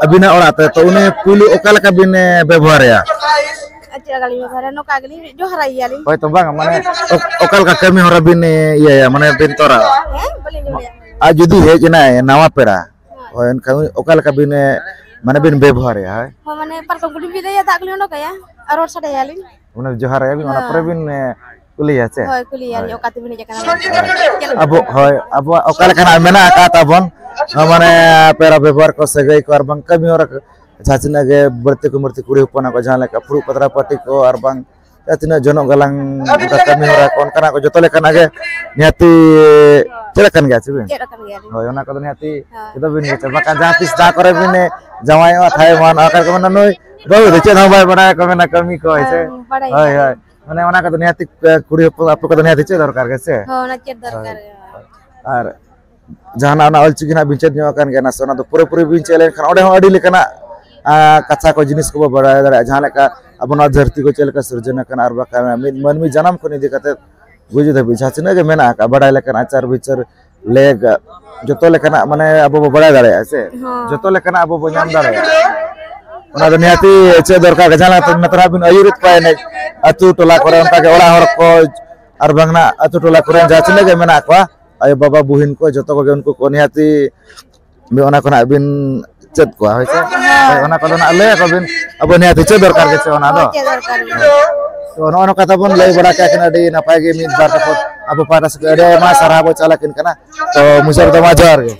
ᱟᱹᱵᱤᱱᱟᱜ ᱚᱲᱟᱜ ᱛᱮ, ᱛᱚ ᱩᱱᱤ ᱯᱩᱭᱞᱩ ᱚᱠᱟ ᱞᱮᱠᱟ ᱵᱤᱱ, ᱮ, ᱵᱮᱵᱚᱦᱟᱨᱮᱭᱟ? ᱟᱨ ᱪᱮᱫ ᱞᱮᱠᱟ ᱞᱤᱧ ᱵᱮᱵᱚᱦᱟᱨᱟ? ᱱᱚᱝᱠᱟ ᱜᱮᱞᱤᱧ ᱡᱚᱦᱟᱨᱟᱭ ᱜᱮᱭᱟᱞᱤᱧ᱾ ᱦᱳᱭ ᱛᱚ, ᱵᱟᱝ, ᱢᱟᱱᱮ, ᱚᱠ-, ᱚᱠᱟ ᱞᱮᱠᱟ ᱠᱟᱹᱢᱤ ᱦᱚᱨᱟ ᱵᱤᱱ, ᱮ, ᱤᱭᱟᱹᱭᱟ, ᱢᱟᱱᱮ ᱵᱤᱱ ᱛᱚᱨᱟᱣᱟ? ᱦᱮᱸ, ᱵᱟᱹᱞᱤᱧ ᱟᱸᱡᱚᱢ ᱞᱮᱜᱼᱟ᱾ ᱟᱨ ᱡᱩᱫᱤ ᱦᱮᱡ ᱮᱱᱟᱭ ᱱᱟᱣᱟ ᱯᱮᱲᱟ, ᱦᱳᱭ, ᱮᱱᱠᱷᱟᱱ ᱩᱱᱤ ᱚᱠᱟ ᱞᱮᱠᱟ ᱵᱤᱱ, ᱮ, ᱢᱟᱱᱮ ᱵᱤᱱ ᱵᱮᱵᱚᱦᱟᱨᱮᱭᱟ, ᱦᱳᱭ? ᱦᱳᱭ, ᱢᱟᱱᱮ ᱯᱟᱨᱠᱚᱢ ᱠᱚᱞᱤᱧ ᱵᱤᱫᱟᱹᱭᱟ, ᱫᱟᱜ ᱠᱚᱞᱤᱧ ᱚᱰᱚᱠᱟᱭᱟ ᱟᱨ ᱨᱚᱲ ᱥᱟᱰᱮᱭᱟᱞᱤᱧ᱾ ᱢᱟᱱᱮ ᱡᱚᱦᱟᱨᱟᱭᱟ ᱵᱤᱱ, ᱚᱱᱟ ᱦᱳᱭ᱾ ᱯᱚᱨᱮ ᱵᱤᱱ, ᱮ, ᱠᱩᱞᱤᱭᱟ ᱪᱮ? ᱦᱳᱭ, ᱠᱩᱞᱤᱭᱟᱞᱤᱧ, ᱦᱳᱭ᱾ ᱚᱠᱟ ᱛᱮᱵᱤᱱ ᱦᱮᱡ ᱟᱠᱟᱱᱟ? ᱦᱳᱭ᱾ ᱪᱮᱫ ᱞᱮᱠᱟ? ᱟᱵᱚ, ᱦᱳᱭ, ᱟᱵᱚᱣᱟᱜ ᱚᱠᱟ ᱞᱮᱠᱟᱱᱟᱜ ᱢᱮᱱᱟᱜ ᱟᱠᱟᱫ ᱛᱟᱵᱚᱱ, ᱢᱟᱱᱮ ᱯᱮᱲᱟ ᱵᱮᱵᱚᱦᱟᱨ ᱠᱚ, ᱥᱟᱹᱜᱟᱹᱭ ᱠᱚ, ᱟᱨ ᱵᱟᱝ ᱠᱟᱹᱢᱤ ᱦᱚᱨᱟ ᱠᱚ, ᱡᱟᱦᱟᱸ ᱛᱤᱱᱟᱹᱜ ᱜᱮ ᱵᱟᱹᱲᱛᱤ ᱠᱚ ᱵᱟᱹᱲᱛᱤ ᱠᱩᱲᱤ ᱦᱚᱯᱚᱱ ᱠᱚ ᱡᱟᱦᱟᱸ ᱞᱮᱠᱟ ᱯᱷᱩᱲᱩᱜ ᱯᱟᱛᱲᱟ ᱯᱟᱹᱴᱤ ᱠᱚ, ᱟᱨ ᱵᱟᱝ ᱡᱟᱦᱟᱸ ᱛᱤᱱᱟᱹᱜ ᱡᱚᱱᱚᱜ ᱜᱟᱞᱟᱝ, ᱚᱱᱠᱟ ᱠᱟᱹᱢᱤ ᱦᱚᱨᱟ ᱠᱚ, ᱚᱱᱠᱟᱱᱟᱜ ᱠᱚ ᱡᱚᱛᱚ ᱞᱮᱠᱟᱱᱟᱜ ᱜᱮ ᱱᱤᱦᱟᱹᱛᱤ ᱪᱮᱫ ᱟᱠᱟᱱ ᱜᱮᱭᱟ ᱥᱮ ᱵᱤᱱ? ᱪᱮᱫ ᱟᱠᱟᱱ ᱜᱮᱭᱟᱞᱤᱧ᱾ ᱦᱳᱭ, ᱚᱱᱟ ᱠᱚᱫᱚ ᱱᱤᱦᱟᱹᱛᱤ ᱦᱳᱭ᱾ ᱡᱚᱛᱚ ᱵᱤᱱ ᱜᱮ ᱪᱮᱫ, ᱵᱟᱠᱷᱟᱱ ᱡᱟᱦᱟᱸ ᱛᱤᱥ ᱡᱟᱦᱟᱸ ᱠᱚᱨᱮ ᱵᱤᱱ ᱡᱟᱶᱟᱭᱚᱜᱼᱟ, ᱛᱷᱟᱭ ᱮᱢᱟᱱᱚᱜᱼᱟ, ᱚᱠᱟ ᱨᱮᱠᱚ ᱢᱮᱱᱟ, "ᱱᱩᱭ ᱵᱟᱹᱦᱩ ᱫᱚ ᱪᱮᱫ ᱦᱚᱸ ᱵᱟᱭ ᱵᱟᱲᱟᱭᱟ", ᱠᱚ ᱢᱮᱱᱟ, ᱠᱟᱹᱢᱤ ᱠᱚ, ᱦᱮᱸ ᱥᱮ? ᱦᱳᱭ, ᱵᱟᱲᱟᱭ ᱦᱳᱭ, ᱜᱮᱭᱟᱞᱤᱧ᱾ ᱦᱳᱭ᱾ ᱢᱟᱱᱮ ᱚᱱᱟ ᱠᱚᱫᱚ ᱱᱤᱦᱟᱹᱛᱤ, ᱮ, ᱠᱩᱲᱤ ᱦᱚᱯᱚᱱ ᱟᱯᱮ ᱠᱚᱫᱚ ᱱᱤᱦᱟᱹᱛᱤ ᱪᱮᱫ ᱫᱚᱨᱠᱟᱨ ᱜᱮ ᱥᱮ? ᱦᱳᱭ, ᱚᱱᱟ ᱪᱮᱫ ᱫᱚᱨᱠᱟᱨ ᱦᱳᱭ᱾ ᱜᱮ᱾ ᱟᱨ ᱡᱟᱦᱟᱱᱟᱜ ᱚᱱᱟ ᱚᱞᱪᱤᱠᱤ ᱱᱟᱜ ᱵᱤᱱ ᱪᱮᱫ ᱧᱚᱜ ᱟᱠᱟᱱ ᱜᱮᱭᱟ, ᱱᱟᱥᱮ ᱚᱱᱟ ᱫᱚ ᱯᱩᱨᱟᱹᱯᱩᱨᱤ ᱵᱤᱱ ᱪᱮᱫ ᱞᱮᱱᱠᱷᱟᱱ ᱚᱸᱰᱮ ᱦᱚᱸ ᱟᱹᱰᱤ ᱞᱮᱠᱟᱱᱟᱜ, ᱟ, ᱠᱟᱛᱷᱟ ᱠᱚ, ᱡᱤᱱᱤᱥ ᱠᱚᱵᱚ ᱵᱟᱲᱟᱭ ᱫᱟᱲᱮᱭᱟᱜᱼᱟ᱾ ᱡᱟᱦᱟᱸ ᱞᱮᱠᱟ ᱟᱵᱚ ᱱᱚᱣᱟ ᱫᱷᱟᱹᱨᱛᱤ ᱠᱚ ᱪᱮᱫ ᱞᱮᱠᱟ ᱥᱤᱨᱡᱚᱱ ᱟᱠᱟᱱᱟ, ᱟᱨ ᱵᱟᱠᱷᱟᱱ ᱢᱤᱫ ᱢᱟᱹᱱᱢᱤ ᱡᱟᱱᱟᱢ ᱠᱷᱚᱱ ᱤᱫᱤ ᱠᱟᱛᱮ ᱜᱩᱡᱩᱜ ᱫᱷᱟᱹᱵᱤᱡ ᱡᱟᱦᱟᱸ ᱛᱤᱱᱟᱹᱜ ᱜᱮ ᱢᱮᱱᱟᱜ ᱟᱠᱟᱫ, ᱵᱟᱰᱟᱭ ᱞᱮᱠᱟᱱ ᱟᱪᱟᱨ ᱵᱤᱪᱟᱹᱨ, ᱞᱮᱠ, ᱡᱚᱛᱚ ᱞᱮᱠᱟᱱᱟᱜ, ᱢᱟᱱᱮ, ᱟᱵᱚ ᱵᱚ ᱵᱟᱲᱟᱭ ᱫᱟᱲᱮᱭᱟᱜᱼᱟ ᱥᱮ? ᱦᱚᱸ᱾ ᱡᱚᱛᱚ ᱞᱮᱠᱟᱱᱟᱜ ᱟᱵᱚ ᱵᱚ ᱧᱟᱢ ᱫᱟᱲᱮᱭᱟᱜᱼᱟ᱾ ᱚᱱᱟ ᱫᱚ ᱱᱤᱦᱟᱹᱛᱤ ᱪᱮᱫ ᱫᱚᱨᱠᱟᱨ ᱜᱮ, ᱡᱟᱦᱟᱸ ᱞᱮᱠᱟᱛᱮ ᱱᱮᱛᱟᱨ ᱦᱟᱸᱜ ᱵᱤᱱ ᱟᱹᱭᱩᱨᱮᱫ ᱠᱚᱣᱟ ᱮᱱᱮᱡ, ᱟᱹᱛᱩ ᱴᱚᱞᱟ ᱠᱚᱨᱮ ᱚᱱᱠᱟ ᱜᱮ ᱚᱲᱟᱜ ᱦᱚᱲ ᱠᱚ, ᱟᱨ ᱵᱟᱝ ᱱᱟᱜ ᱟᱹᱛᱩ ᱴᱚᱞᱟ ᱠᱚᱨᱮ ᱡᱟᱦᱟᱸ ᱛᱤᱱᱟᱹᱜ ᱜᱮ ᱢᱮᱱᱟᱜ ᱠᱚᱣᱟ, ᱟᱭᱳ ᱵᱟᱵᱟ ᱵᱩᱦᱤᱱ ᱠᱚ, ᱡᱚᱛᱚ ᱠᱚᱜᱮ ᱩᱱᱠᱩ ᱠᱚ ᱱᱤᱦᱟᱹᱛᱤ ᱚᱱᱟ ᱠᱷᱚᱱᱟᱜ ᱵᱤᱱ ᱪᱮᱫ ᱠᱚᱣᱟ, ᱦᱳᱭ ᱥᱮ? ᱦᱳᱭ, ᱚᱱᱟ ᱠᱚᱫᱚ ᱱᱟᱜ ᱞᱟᱹᱭ ᱟᱠᱚ ᱵᱤᱱ, ᱟᱵᱚ ᱱᱤᱦᱟᱹᱛ ᱪᱮᱫ ᱫᱚᱨᱠᱟᱨ ᱜᱮ ᱪᱮ ᱚᱱᱟ ᱫᱚ᱾ ᱦᱳᱭ, ᱪᱮᱫ ᱫᱚᱨᱠᱟᱨ ᱜᱮ᱾ ᱛᱚ, ᱱᱚᱜᱼᱚ ᱱᱚᱝᱠᱟ ᱛᱟᱵᱚᱱ ᱞᱟᱹᱭ ᱵᱟᱲᱟ ᱠᱮᱫ ᱠᱷᱟᱱ ᱟᱹᱰᱤ ᱱᱟᱯᱟᱭ ᱜᱮ, ᱢᱤᱫ ᱵᱟᱨ ᱠᱟᱛᱷᱟ ᱟᱵᱚ ᱯᱟᱦᱴᱟ ᱥᱮᱫ ᱠᱷᱚᱱ ᱟᱹᱰᱤ ᱟᱭᱢᱟ ᱥᱟᱨᱦᱟᱣ ᱵᱚᱱ ᱪᱟᱞ ᱟᱹᱠᱤᱱ ᱠᱟᱱᱟ᱾ ᱛᱚ, ᱢᱩᱪᱟᱹᱫ ᱨᱮᱫᱚ ᱢᱟ ᱡᱚᱦᱟᱨ ᱜᱮ᱾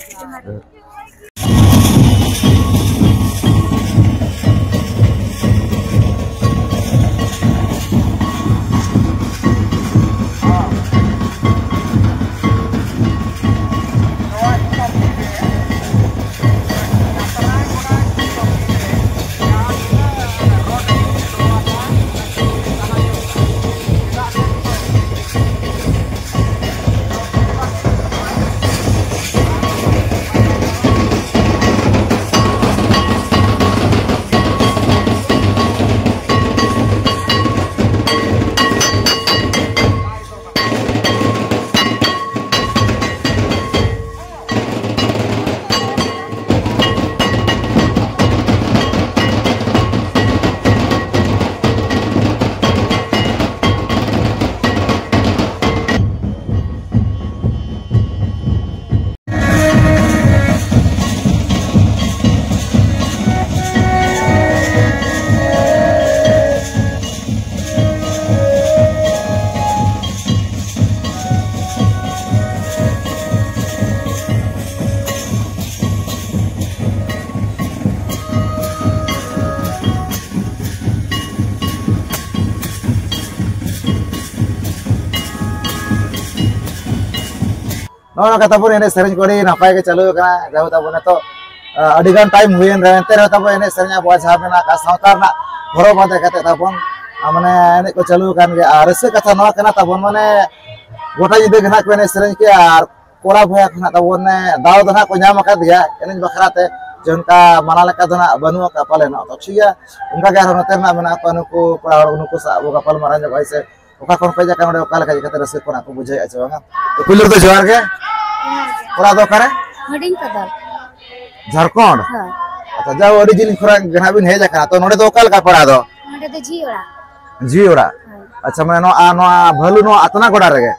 ᱱᱚᱜᱼᱚ ᱱᱚᱝᱠᱟ ᱛᱟᱵᱚᱱ ᱮᱱᱮᱡ ᱥᱮᱨᱮᱧ ᱠᱚ ᱟᱹᱰᱤ ᱱᱟᱯᱟᱭ ᱜᱮ ᱪᱟᱹᱞᱩ ᱟᱠᱟᱱᱟ᱾ ᱡᱟᱭᱦᱳᱠ, ᱛᱟᱵᱚᱱ ᱱᱤᱛᱚᱜ, ᱟ, ᱟᱹᱰᱤ ᱜᱟᱱ ᱴᱟᱭᱤᱢ ᱦᱩᱭᱮᱱ ᱨᱮᱦᱚᱸ, ᱮᱱᱛᱮ ᱨᱮᱦᱚᱸ ᱛᱟᱵᱚᱱ ᱮᱱᱮᱡ ᱥᱮᱨᱮᱧ ᱟᱵᱚᱣᱟᱜ ᱡᱟᱦᱟᱸ ᱢᱮᱱᱟᱜ ᱟᱠᱟᱫ ᱥᱟᱶᱛᱟ ᱨᱮᱱᱟᱜ ᱦᱚᱨᱚᱜ ᱵᱟᱸᱫᱮ ᱠᱟᱛᱮ ᱛᱟᱵᱚᱱ, ᱟ, ᱢᱟᱱᱮ ᱮᱱᱮᱡ ᱠᱚ ᱪᱟᱹᱞᱩ ᱟᱠᱟᱱ ᱜᱮᱭᱟ᱾ ᱟᱨ ᱨᱟᱹᱥᱠᱟᱹ ᱠᱟᱛᱷᱟ ᱱᱚᱣᱟ ᱠᱟᱱᱟ ᱛᱟᱵᱚᱱ, ᱢᱟᱱᱮ ᱜᱚᱴᱟ ᱧᱤᱫᱟᱹ ᱜᱮ ᱱᱟᱦᱟᱜ ᱠᱚ ᱮᱱᱮᱡ ᱥᱮᱨᱮᱧ ᱠᱮᱜᱼᱟ᱾ ᱟᱨ ᱠᱚᱲᱟ ᱵᱚᱭᱦᱟ ᱠᱚ ᱱᱟᱦᱟᱜ ᱛᱟᱵᱚᱱ, ᱢᱟᱱᱮ ᱫᱟᱣ ᱫᱚ ᱱᱟᱦᱟᱜ ᱠᱚ ᱧᱟᱢ ᱟᱠᱟᱫ ᱜᱮᱭᱟ ᱮᱱᱮᱡ ᱵᱟᱠᱷᱨᱟ ᱛᱮ, ᱡᱮ ᱚᱱᱠᱟ ᱢᱟᱱᱟ ᱞᱮᱠᱟ ᱫᱚ ᱱᱟᱦᱟᱜ ᱵᱟᱹᱱᱩᱜ ᱟᱠᱟᱫ ᱯᱟᱞᱮᱱ᱾ ᱛᱚ ᱴᱷᱤᱠ ᱜᱮᱭᱟ, ᱚᱱᱠᱟ ᱜᱮ ᱟᱨᱦᱚᱸ ᱱᱚᱛᱮ ᱨᱮᱱᱟᱜ ᱢᱮᱱᱟᱜ ᱠᱚᱣᱟ ᱱᱩᱠᱩ ᱠᱚᱲᱟ ᱦᱚᱲ, ᱱᱩᱠᱩ ᱥᱟᱶ ᱟᱵᱚ ᱜᱟᱯᱟᱞ ᱢᱟᱨᱟᱣ ᱧᱚᱜ ᱦᱳᱭ ᱥᱮ᱾ ᱚᱠᱟ ᱠᱷᱚᱱ ᱯᱮ ᱦᱮᱡ ᱟᱠᱟᱱᱟ, ᱱᱚᱰᱮ ᱚᱠᱟ ᱞᱮᱠᱟ ᱪᱤᱠᱟᱹᱛᱮ ᱨᱟᱹᱥᱠᱟᱹ ᱠᱚ ᱱᱟᱦᱟᱜ ᱠᱚ ᱵᱩᱡᱷᱟᱹᱣᱮᱫᱼᱟ ᱪᱮ ᱵᱟᱝᱟ? ᱛᱚ ᱯᱩᱭᱞᱩ ᱨᱮᱫᱚ ᱡᱚᱦᱟᱨ ᱜᱮ᱾ ᱡᱚᱦᱟᱨ ᱜᱮ᱾ ᱚᱲᱟᱜ ᱫᱚ ᱚᱠᱟᱨᱮ? ᱦᱩᱰᱤᱧ ᱠᱚᱫᱚᱞ᱾ ᱡᱷᱟᱲᱠᱷᱚᱸᱰ? ᱦᱳᱭ᱾ ᱟᱪᱪᱷᱟ, ᱡᱟᱣ ᱟᱹᱰᱤ ᱡᱤᱞᱤᱧ ᱠᱷᱚᱱᱟᱜ ᱜᱮ ᱱᱟᱦᱟᱜ ᱵᱤᱱ ᱦᱮᱡ ᱟᱠᱟᱱᱟ, ᱛᱚ ᱱᱚᱰᱮ ᱫᱚ ᱚᱠᱟ ᱞᱮᱠᱟ ᱯᱟᱲᱟ ᱫᱚ? ᱱᱚᱰᱮ ᱫᱚ ᱡᱷᱤ ᱚᱲᱟᱜ᱾ ᱡᱷᱤ ᱚᱲᱟᱜ? ᱦᱳᱭ᱾ ᱟᱪᱪᱷᱟ, ᱢᱟᱱᱮ ᱱᱚᱣᱟ, ᱱᱚᱣᱟ ᱵᱷᱟᱹᱞᱩ ᱱᱚᱣᱟ ᱟᱛᱱᱟ ᱜᱚᱰᱟ ᱨᱮᱜᱮ?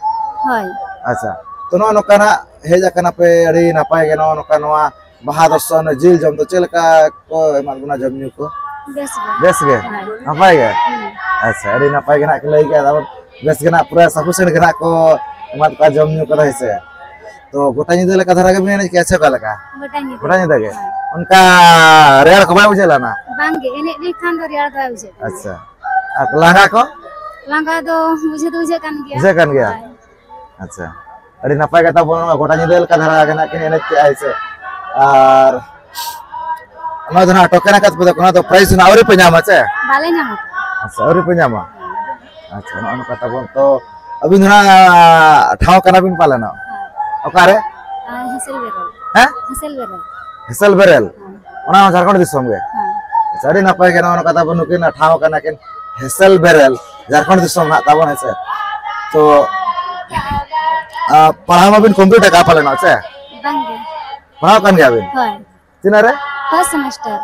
ᱦᱳᱭ᱾ ᱟᱪᱪᱷᱟ, ᱛᱚ ᱱᱚᱜᱼᱚ ᱱᱚᱝᱠᱟ ᱱᱟᱦᱟᱜ ᱦᱮᱡ ᱟᱠᱟᱱᱟ ᱯᱮ, ᱟᱹᱰᱤ ᱱᱟᱯᱟᱭ ᱜᱮ᱾ ᱱᱚᱜᱼᱚ ᱱᱚᱝᱠᱟ ᱱᱚᱣᱟ ᱵᱟᱦᱟ ᱫᱚᱨᱥᱚᱱ, ᱡᱤᱞ ᱡᱚᱢ ᱫᱚ ᱪᱮᱫ ᱞᱮᱠᱟ ᱠᱚ ᱮᱢᱟᱫ ᱵᱚᱱᱟ ᱡᱚᱢ ᱧᱩ ᱠᱚ? ᱵᱮᱥ ᱜᱮ᱾ ᱵᱮᱥ ᱜᱮ? ᱦᱳᱭ᱾ ᱱᱟᱯᱟᱭ ᱜᱮ? ᱦᱩᱸ᱾ ᱟᱪᱪᱷᱟ, ᱟᱹᱰᱤ ᱱᱟᱯᱟᱭ ᱜᱮ ᱱᱟᱜ ᱠᱚ ᱞᱟᱹᱭ ᱠᱮᱫᱟ᱾ ᱛᱟᱨᱯᱚᱨ ᱵᱮᱥ ᱜᱮ ᱱᱟᱜ ᱯᱩᱨᱟᱹ sufficient ᱜᱮ ᱱᱟᱜ ᱠᱚ ᱮᱢᱟᱫ ᱠᱚᱣᱟ ᱡᱚᱢ ᱧᱩ ᱠᱚᱫᱚ, ᱦᱮᱸ ᱥᱮ? ᱛᱚ, ᱜᱚᱴᱟ ᱧᱤᱫᱟᱹ ᱞᱮᱠᱟ ᱫᱷᱟᱨᱟ ᱜᱮᱵᱤᱱ ᱮᱱᱮᱡ ᱠᱮᱜᱼᱟ ᱥᱮ ᱚᱠᱟ ᱞᱮᱠᱟ? ᱜᱚᱴᱟ ᱧᱤᱫᱟᱹ᱾ ᱜᱚᱴᱟ ᱧᱤᱫᱟᱹ ᱜᱮ? ᱦᱳᱭ᱾ ᱚᱱᱠᱟ ᱨᱮᱭᱟᱲ ᱠᱚ ᱵᱟᱭ ᱵᱩᱡᱷᱟᱹᱣ ᱞᱮᱱᱟ? ᱵᱟᱝ ᱜᱮ, ᱮᱱᱮᱡ ᱞᱮᱠᱷᱟᱱ ᱫᱚ ᱨᱮᱭᱟᱲ ᱫᱚ ᱵᱟᱭ ᱵᱩᱡᱷᱟᱹᱜ ᱠᱟᱱᱟ᱾ ᱟᱪᱪᱷᱟ᱾ ᱟᱨ ᱞᱟᱸᱜᱟ ᱠᱚ? ᱞᱟᱸᱜᱟ ᱫᱚ ᱵᱩᱡᱷᱟᱹᱣ ᱫᱚ ᱵᱩᱡᱷᱟᱹᱜ ᱠᱟᱱ ᱜᱮᱭᱟ᱾ ᱵᱩᱡᱷᱟᱹᱜ ᱠᱟᱱ ᱜᱮᱭᱟ? ᱦᱳᱭ᱾ ᱟᱪᱪᱷᱟ, ᱟᱹᱰᱤ ᱱᱟᱯᱟᱭ ᱠᱟᱛᱷᱟ ᱵᱚᱱ, ᱜᱚᱴᱟ ᱧᱤᱫᱟᱹ ᱞᱮᱠᱟ ᱫᱷᱟᱨᱟ ᱜᱮ ᱱᱟᱜ ᱠᱤᱱ ᱮᱱᱮᱡ ᱠᱮᱜᱼᱟ, ᱦᱮᱸ ᱥᱮ? ᱟᱨ ᱱᱚᱣᱟ ᱫᱚ ᱱᱟᱜ ᱴᱳᱠᱮᱱ ᱟᱠᱟᱫ ᱯᱮ ᱫᱚ, ᱚᱱᱟ ᱫᱚ prize ᱫᱚ ᱱᱟᱜ ᱟᱹᱣᱨᱤ ᱯᱮ ᱧᱟᱢᱟ ᱪᱮ? ᱵᱟᱞᱮ ᱧᱟᱢ ᱟᱠᱟᱫᱟ᱾ ᱟᱪᱪᱷᱟ, ᱟᱹᱣᱨᱤ ᱯᱮ ᱧᱟᱢᱟ᱾ ᱟᱪᱪᱷᱟ, ᱱᱚᱜᱼᱚ ᱱᱚᱝᱠᱟ ᱛᱟᱵᱚᱱ ᱛᱚ᱾ ᱟᱹᱵᱤᱱ ᱫᱚ ᱱᱟᱜ ᱴᱷᱟᱶ ᱠᱟᱱᱟ ᱵᱤᱱ ᱯᱟᱞᱮᱱᱚᱜ? ᱦᱮᱸ᱾ ᱚᱠᱟᱨᱮ? ᱟᱨ ᱦᱮᱸᱥᱮᱞ ᱵᱮᱨᱮᱞ᱾ ᱦᱮᱸ? ᱦᱮᱸᱥᱮᱞ ᱵᱮᱨᱮᱞ᱾ ᱦᱮᱸᱥᱮᱞ ᱵᱮᱨᱮᱞ? ᱦᱮᱸ᱾ ᱚᱱᱟ ᱦᱚᱸ ᱡᱷᱟᱲᱠᱷᱚᱸᱰ ᱫᱤᱥᱚᱢ ᱜᱮ? ᱦᱮᱸ᱾ ᱟᱪᱪᱷᱟ, ᱟᱹᱰᱤ ᱱᱟᱯᱟᱭ ᱜᱮ ᱱᱚᱜᱼᱚ ᱱᱚᱝᱠᱟ ᱛᱟᱵᱚᱱ ᱱᱩᱠᱤᱱ ᱴᱷᱟᱶ ᱠᱟᱱᱟ ᱠᱤᱱ ᱦᱮᱸᱥᱮᱞ ᱵᱮᱨᱮᱞ, ᱡᱷᱟᱲᱠᱷᱚᱸᱰ ᱫᱤᱥᱚᱢ ᱱᱟᱜ ᱛᱟᱵᱚᱱ, ᱦᱮᱸ ᱥᱮ? ᱛᱚ, ᱟ, ᱯᱟᱲᱦᱟᱣ ᱢᱟᱵᱤᱱ complete ᱟᱠᱟᱫ ᱯᱟᱞᱮᱱᱚᱜ ᱪᱮ? ᱵᱟᱝ ᱜᱮ᱾ ᱯᱟᱲᱦᱟᱣ ᱠᱟᱱ ᱜᱮᱭᱟ ᱵᱤᱱ? ᱦᱳᱭ᱾ ᱛᱤᱱᱟᱹᱜ ᱨᱮ? First semester᱾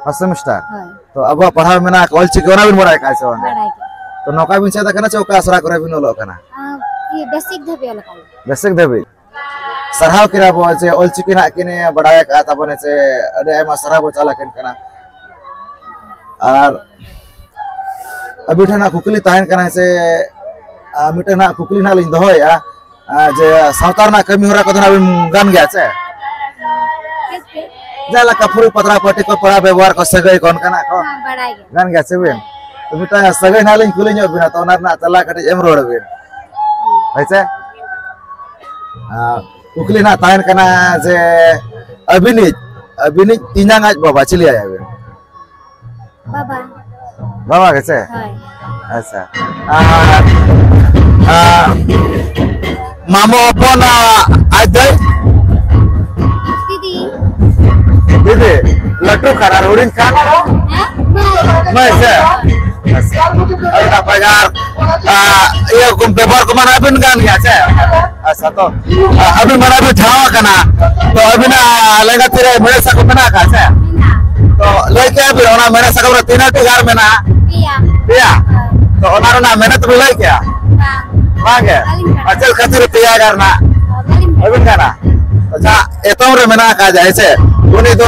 First semester? ᱦᱳᱭ᱾ ᱛᱚ, ᱟᱵᱚᱣᱟᱜ ᱯᱟᱲᱦᱟᱣ ᱢᱮᱱᱟᱜ, ᱚᱞ ᱪᱤᱠᱤ ᱚᱱᱟ ᱵᱤᱱ ᱵᱟᱲᱟᱭ ᱠᱟᱜᱼᱟ ᱥᱮ ᱵᱟᱝ? ᱵᱟᱲᱟᱭ ᱜᱮ᱾ ᱛᱚ, ᱱᱚᱝᱠᱟ ᱵᱤᱱ ᱪᱮᱫ ᱟᱠᱟᱱᱟ ᱪᱮ ᱚᱠᱟ ᱟᱥᱲᱟ ᱠᱚᱨᱮ ᱵᱤᱱ ᱚᱞᱚᱜ ᱠᱟᱱᱟ? ᱟ, ᱤᱭᱟᱹ, basic ᱫᱷᱟᱹᱵᱤᱡ ᱚᱞ ᱟᱠᱟᱱᱟ᱾ Basic ᱫᱷᱟᱹᱵᱤᱡ? ᱥᱟᱨᱦᱟᱣ ᱠᱤᱱᱟ ᱵᱚ ᱡᱮ ᱚᱞᱪᱤᱠᱤ ᱱᱟᱜ ᱠᱤᱱ ᱵᱟᱲᱟᱭ ᱟᱠᱟᱫᱼᱟ ᱛᱟᱵᱚᱱᱟ, ᱥᱮ ᱟᱹᱰᱤ ᱟᱭᱢᱟ ᱥᱟᱨᱦᱟᱣ ᱵᱚ ᱪᱟᱞ ᱟᱹᱠᱤᱱ ᱠᱟᱱᱟ᱾ ᱟᱨ ᱟᱹᱵᱤᱱ ᱴᱷᱮᱱ ᱦᱟᱸᱜ ᱠᱩᱠᱞᱤ ᱛᱟᱦᱮᱱ ᱠᱟᱱᱟ ᱥᱮ, ᱟᱨ ᱢᱤᱫᱴᱮᱱ ᱦᱟᱸᱜ ᱠᱩᱠᱞᱤ ᱱᱟᱜ ᱞᱤᱧ ᱫᱚᱦᱚᱭᱮᱫᱼᱟ, ᱟᱨ ᱡᱮ ᱥᱟᱶᱛᱟ ᱨᱮᱱᱟᱜ ᱠᱟᱹᱢᱤ ᱦᱚᱨᱟ ᱠᱚᱫᱚ ᱱᱟᱜ ᱵᱤᱱ ᱜᱟᱱ ᱜᱮᱭᱟ ᱥᱮ? ᱪᱮᱫ ᱪᱮᱫ? ᱡᱟᱦᱟᱸ ᱞᱮᱠᱟ ᱯᱷᱩᱲᱩᱜ ᱯᱟᱛᱲᱟ ᱯᱟᱹᱴᱤ ᱠᱚ, ᱯᱮᱲᱟ ᱵᱮᱵᱚᱦᱟᱨ ᱠᱚ, ᱥᱟᱹᱜᱟᱹᱭ ᱠᱚ, ᱚᱱᱠᱟᱱᱟᱜ ᱠᱚ ᱦᱮᱸ, ᱵᱟᱲᱟᱭ ᱜᱮ᱾ ᱜᱟᱱ ᱜᱮᱭᱟ ᱥᱮ ᱵᱤᱱ? ᱛᱚ ᱢᱤᱫᱴᱟᱝ ᱥᱟᱹᱜᱟᱹᱭ ᱱᱟᱜ ᱞᱤᱧ ᱠᱩᱞᱤ ᱧᱚᱜ ᱵᱤᱱᱟ, ᱛᱚ ᱚᱱᱟ ᱨᱮᱱᱟᱜ ᱛᱮᱞᱟ ᱠᱟᱹᱴᱤᱡ ᱮᱢ ᱨᱩᱣᱟᱹᱲ ᱵᱤᱱ᱾ ᱦᱳᱭ ᱥᱮ? ᱟᱨ ᱠᱩᱠᱞᱤ ᱱᱟᱜ ᱛᱟᱦᱮᱱ ᱠᱟᱱᱟ ᱡᱮ ᱟᱹᱵᱤᱱᱤᱡ, ᱟᱹᱵᱤᱱᱤᱡ ᱛᱮᱧᱟᱝ ᱟᱡ ᱵᱟᱵᱟ ᱪᱤᱞᱤ ᱟᱭᱟᱵᱤᱱ? ᱵᱟᱵᱟ᱾ ᱵᱟᱵᱟ ᱜᱮ ᱥᱮ? ᱦᱳᱭ᱾ ᱟᱪᱪᱷᱟ᱾ ᱟᱨ, ᱟᱨ ᱢᱟᱢᱚ ᱦᱚᱯᱚᱱ, ᱟᱡ ᱫᱚᱭ? ᱫᱤᱫᱤ᱾ ᱫᱤᱫᱤ, ᱞᱟᱹᱴᱩ ᱠᱷᱟᱱ ᱟᱨ ᱦᱩᱰᱤᱧ ᱠᱷᱟᱱ? ᱦᱮᱸ? ᱢᱟᱹᱭ ᱥᱮ? ᱟᱪᱪᱷᱟ᱾ ᱟᱹᱰᱤ ᱱᱟᱯᱟᱭ ᱜᱮ᱾ ᱟᱨ, ᱟᱨ ᱤᱭᱟᱹ ᱠᱚ ᱵᱮᱵᱚᱦᱟᱨ ᱠᱚᱢᱟ ᱱᱟᱜ ᱵᱤᱱ ᱜᱟᱱ ᱜᱮᱭᱟ ᱥᱮ? ᱟᱪᱪᱷᱟ, ᱛᱚ, ᱟᱹᱵᱤᱱ ᱢᱟᱲᱟᱝ ᱵᱤᱱ ᱴᱷᱟᱶ ᱟᱠᱟᱱᱟ, ᱛᱚ ᱟᱹᱵᱤᱱᱟᱜ ᱞᱮᱸᱜᱟ ᱛᱤᱨᱮ ᱢᱮᱬᱦᱮᱫ ᱥᱟᱠᱚᱢ ᱢᱮᱱᱟᱜ ᱟᱠᱟᱫ ᱥᱮ? ᱢᱮᱱᱟᱜᱼᱟ᱾ ᱛᱚ ᱞᱟᱹᱭ ᱠᱮᱜᱼᱟ ᱵᱤᱱ, ᱚᱱᱟ ᱢᱮᱬᱦᱮᱫ ᱥᱟᱠᱚᱢ ᱨᱮ ᱛᱤᱱᱟᱹᱜ ᱴᱤ ᱜᱟᱨ ᱢᱮᱱᱟᱜᱼᱟ? ᱯᱮᱭᱟ᱾ ᱯᱮᱭᱟ? ᱦᱳᱭ᱾ ᱛᱚ ᱚᱱᱟ ᱨᱮᱱᱟᱜ ᱢᱮᱱᱮᱛ ᱵᱤᱱ ᱞᱟᱹᱭ ᱠᱮᱜᱼᱟ? ᱵᱟᱝ᱾ ᱵᱟᱝ ᱜᱮ? ᱵᱟᱹᱞᱤᱧ ᱵᱟᱲᱟᱭᱟ᱾ ᱟᱨ ᱪᱮᱫ ᱠᱷᱟᱹᱛᱤᱨ ᱯᱮᱭᱟ ᱜᱟᱨ ᱨᱮᱱᱟᱜ? ᱵᱟᱹᱞᱤᱧ ᱵᱟᱲᱟᱭᱟ᱾ ᱵᱟᱹᱵᱤᱱ ᱜᱟᱱᱟ? ᱟᱪᱪᱷᱟ, ᱮᱛᱚᱢ ᱨᱮ ᱢᱮᱱᱟᱜ ᱟᱠᱟᱫ ᱡᱮ, ᱦᱮᱸ ᱥᱮ? ᱩᱱᱤ ᱫᱚ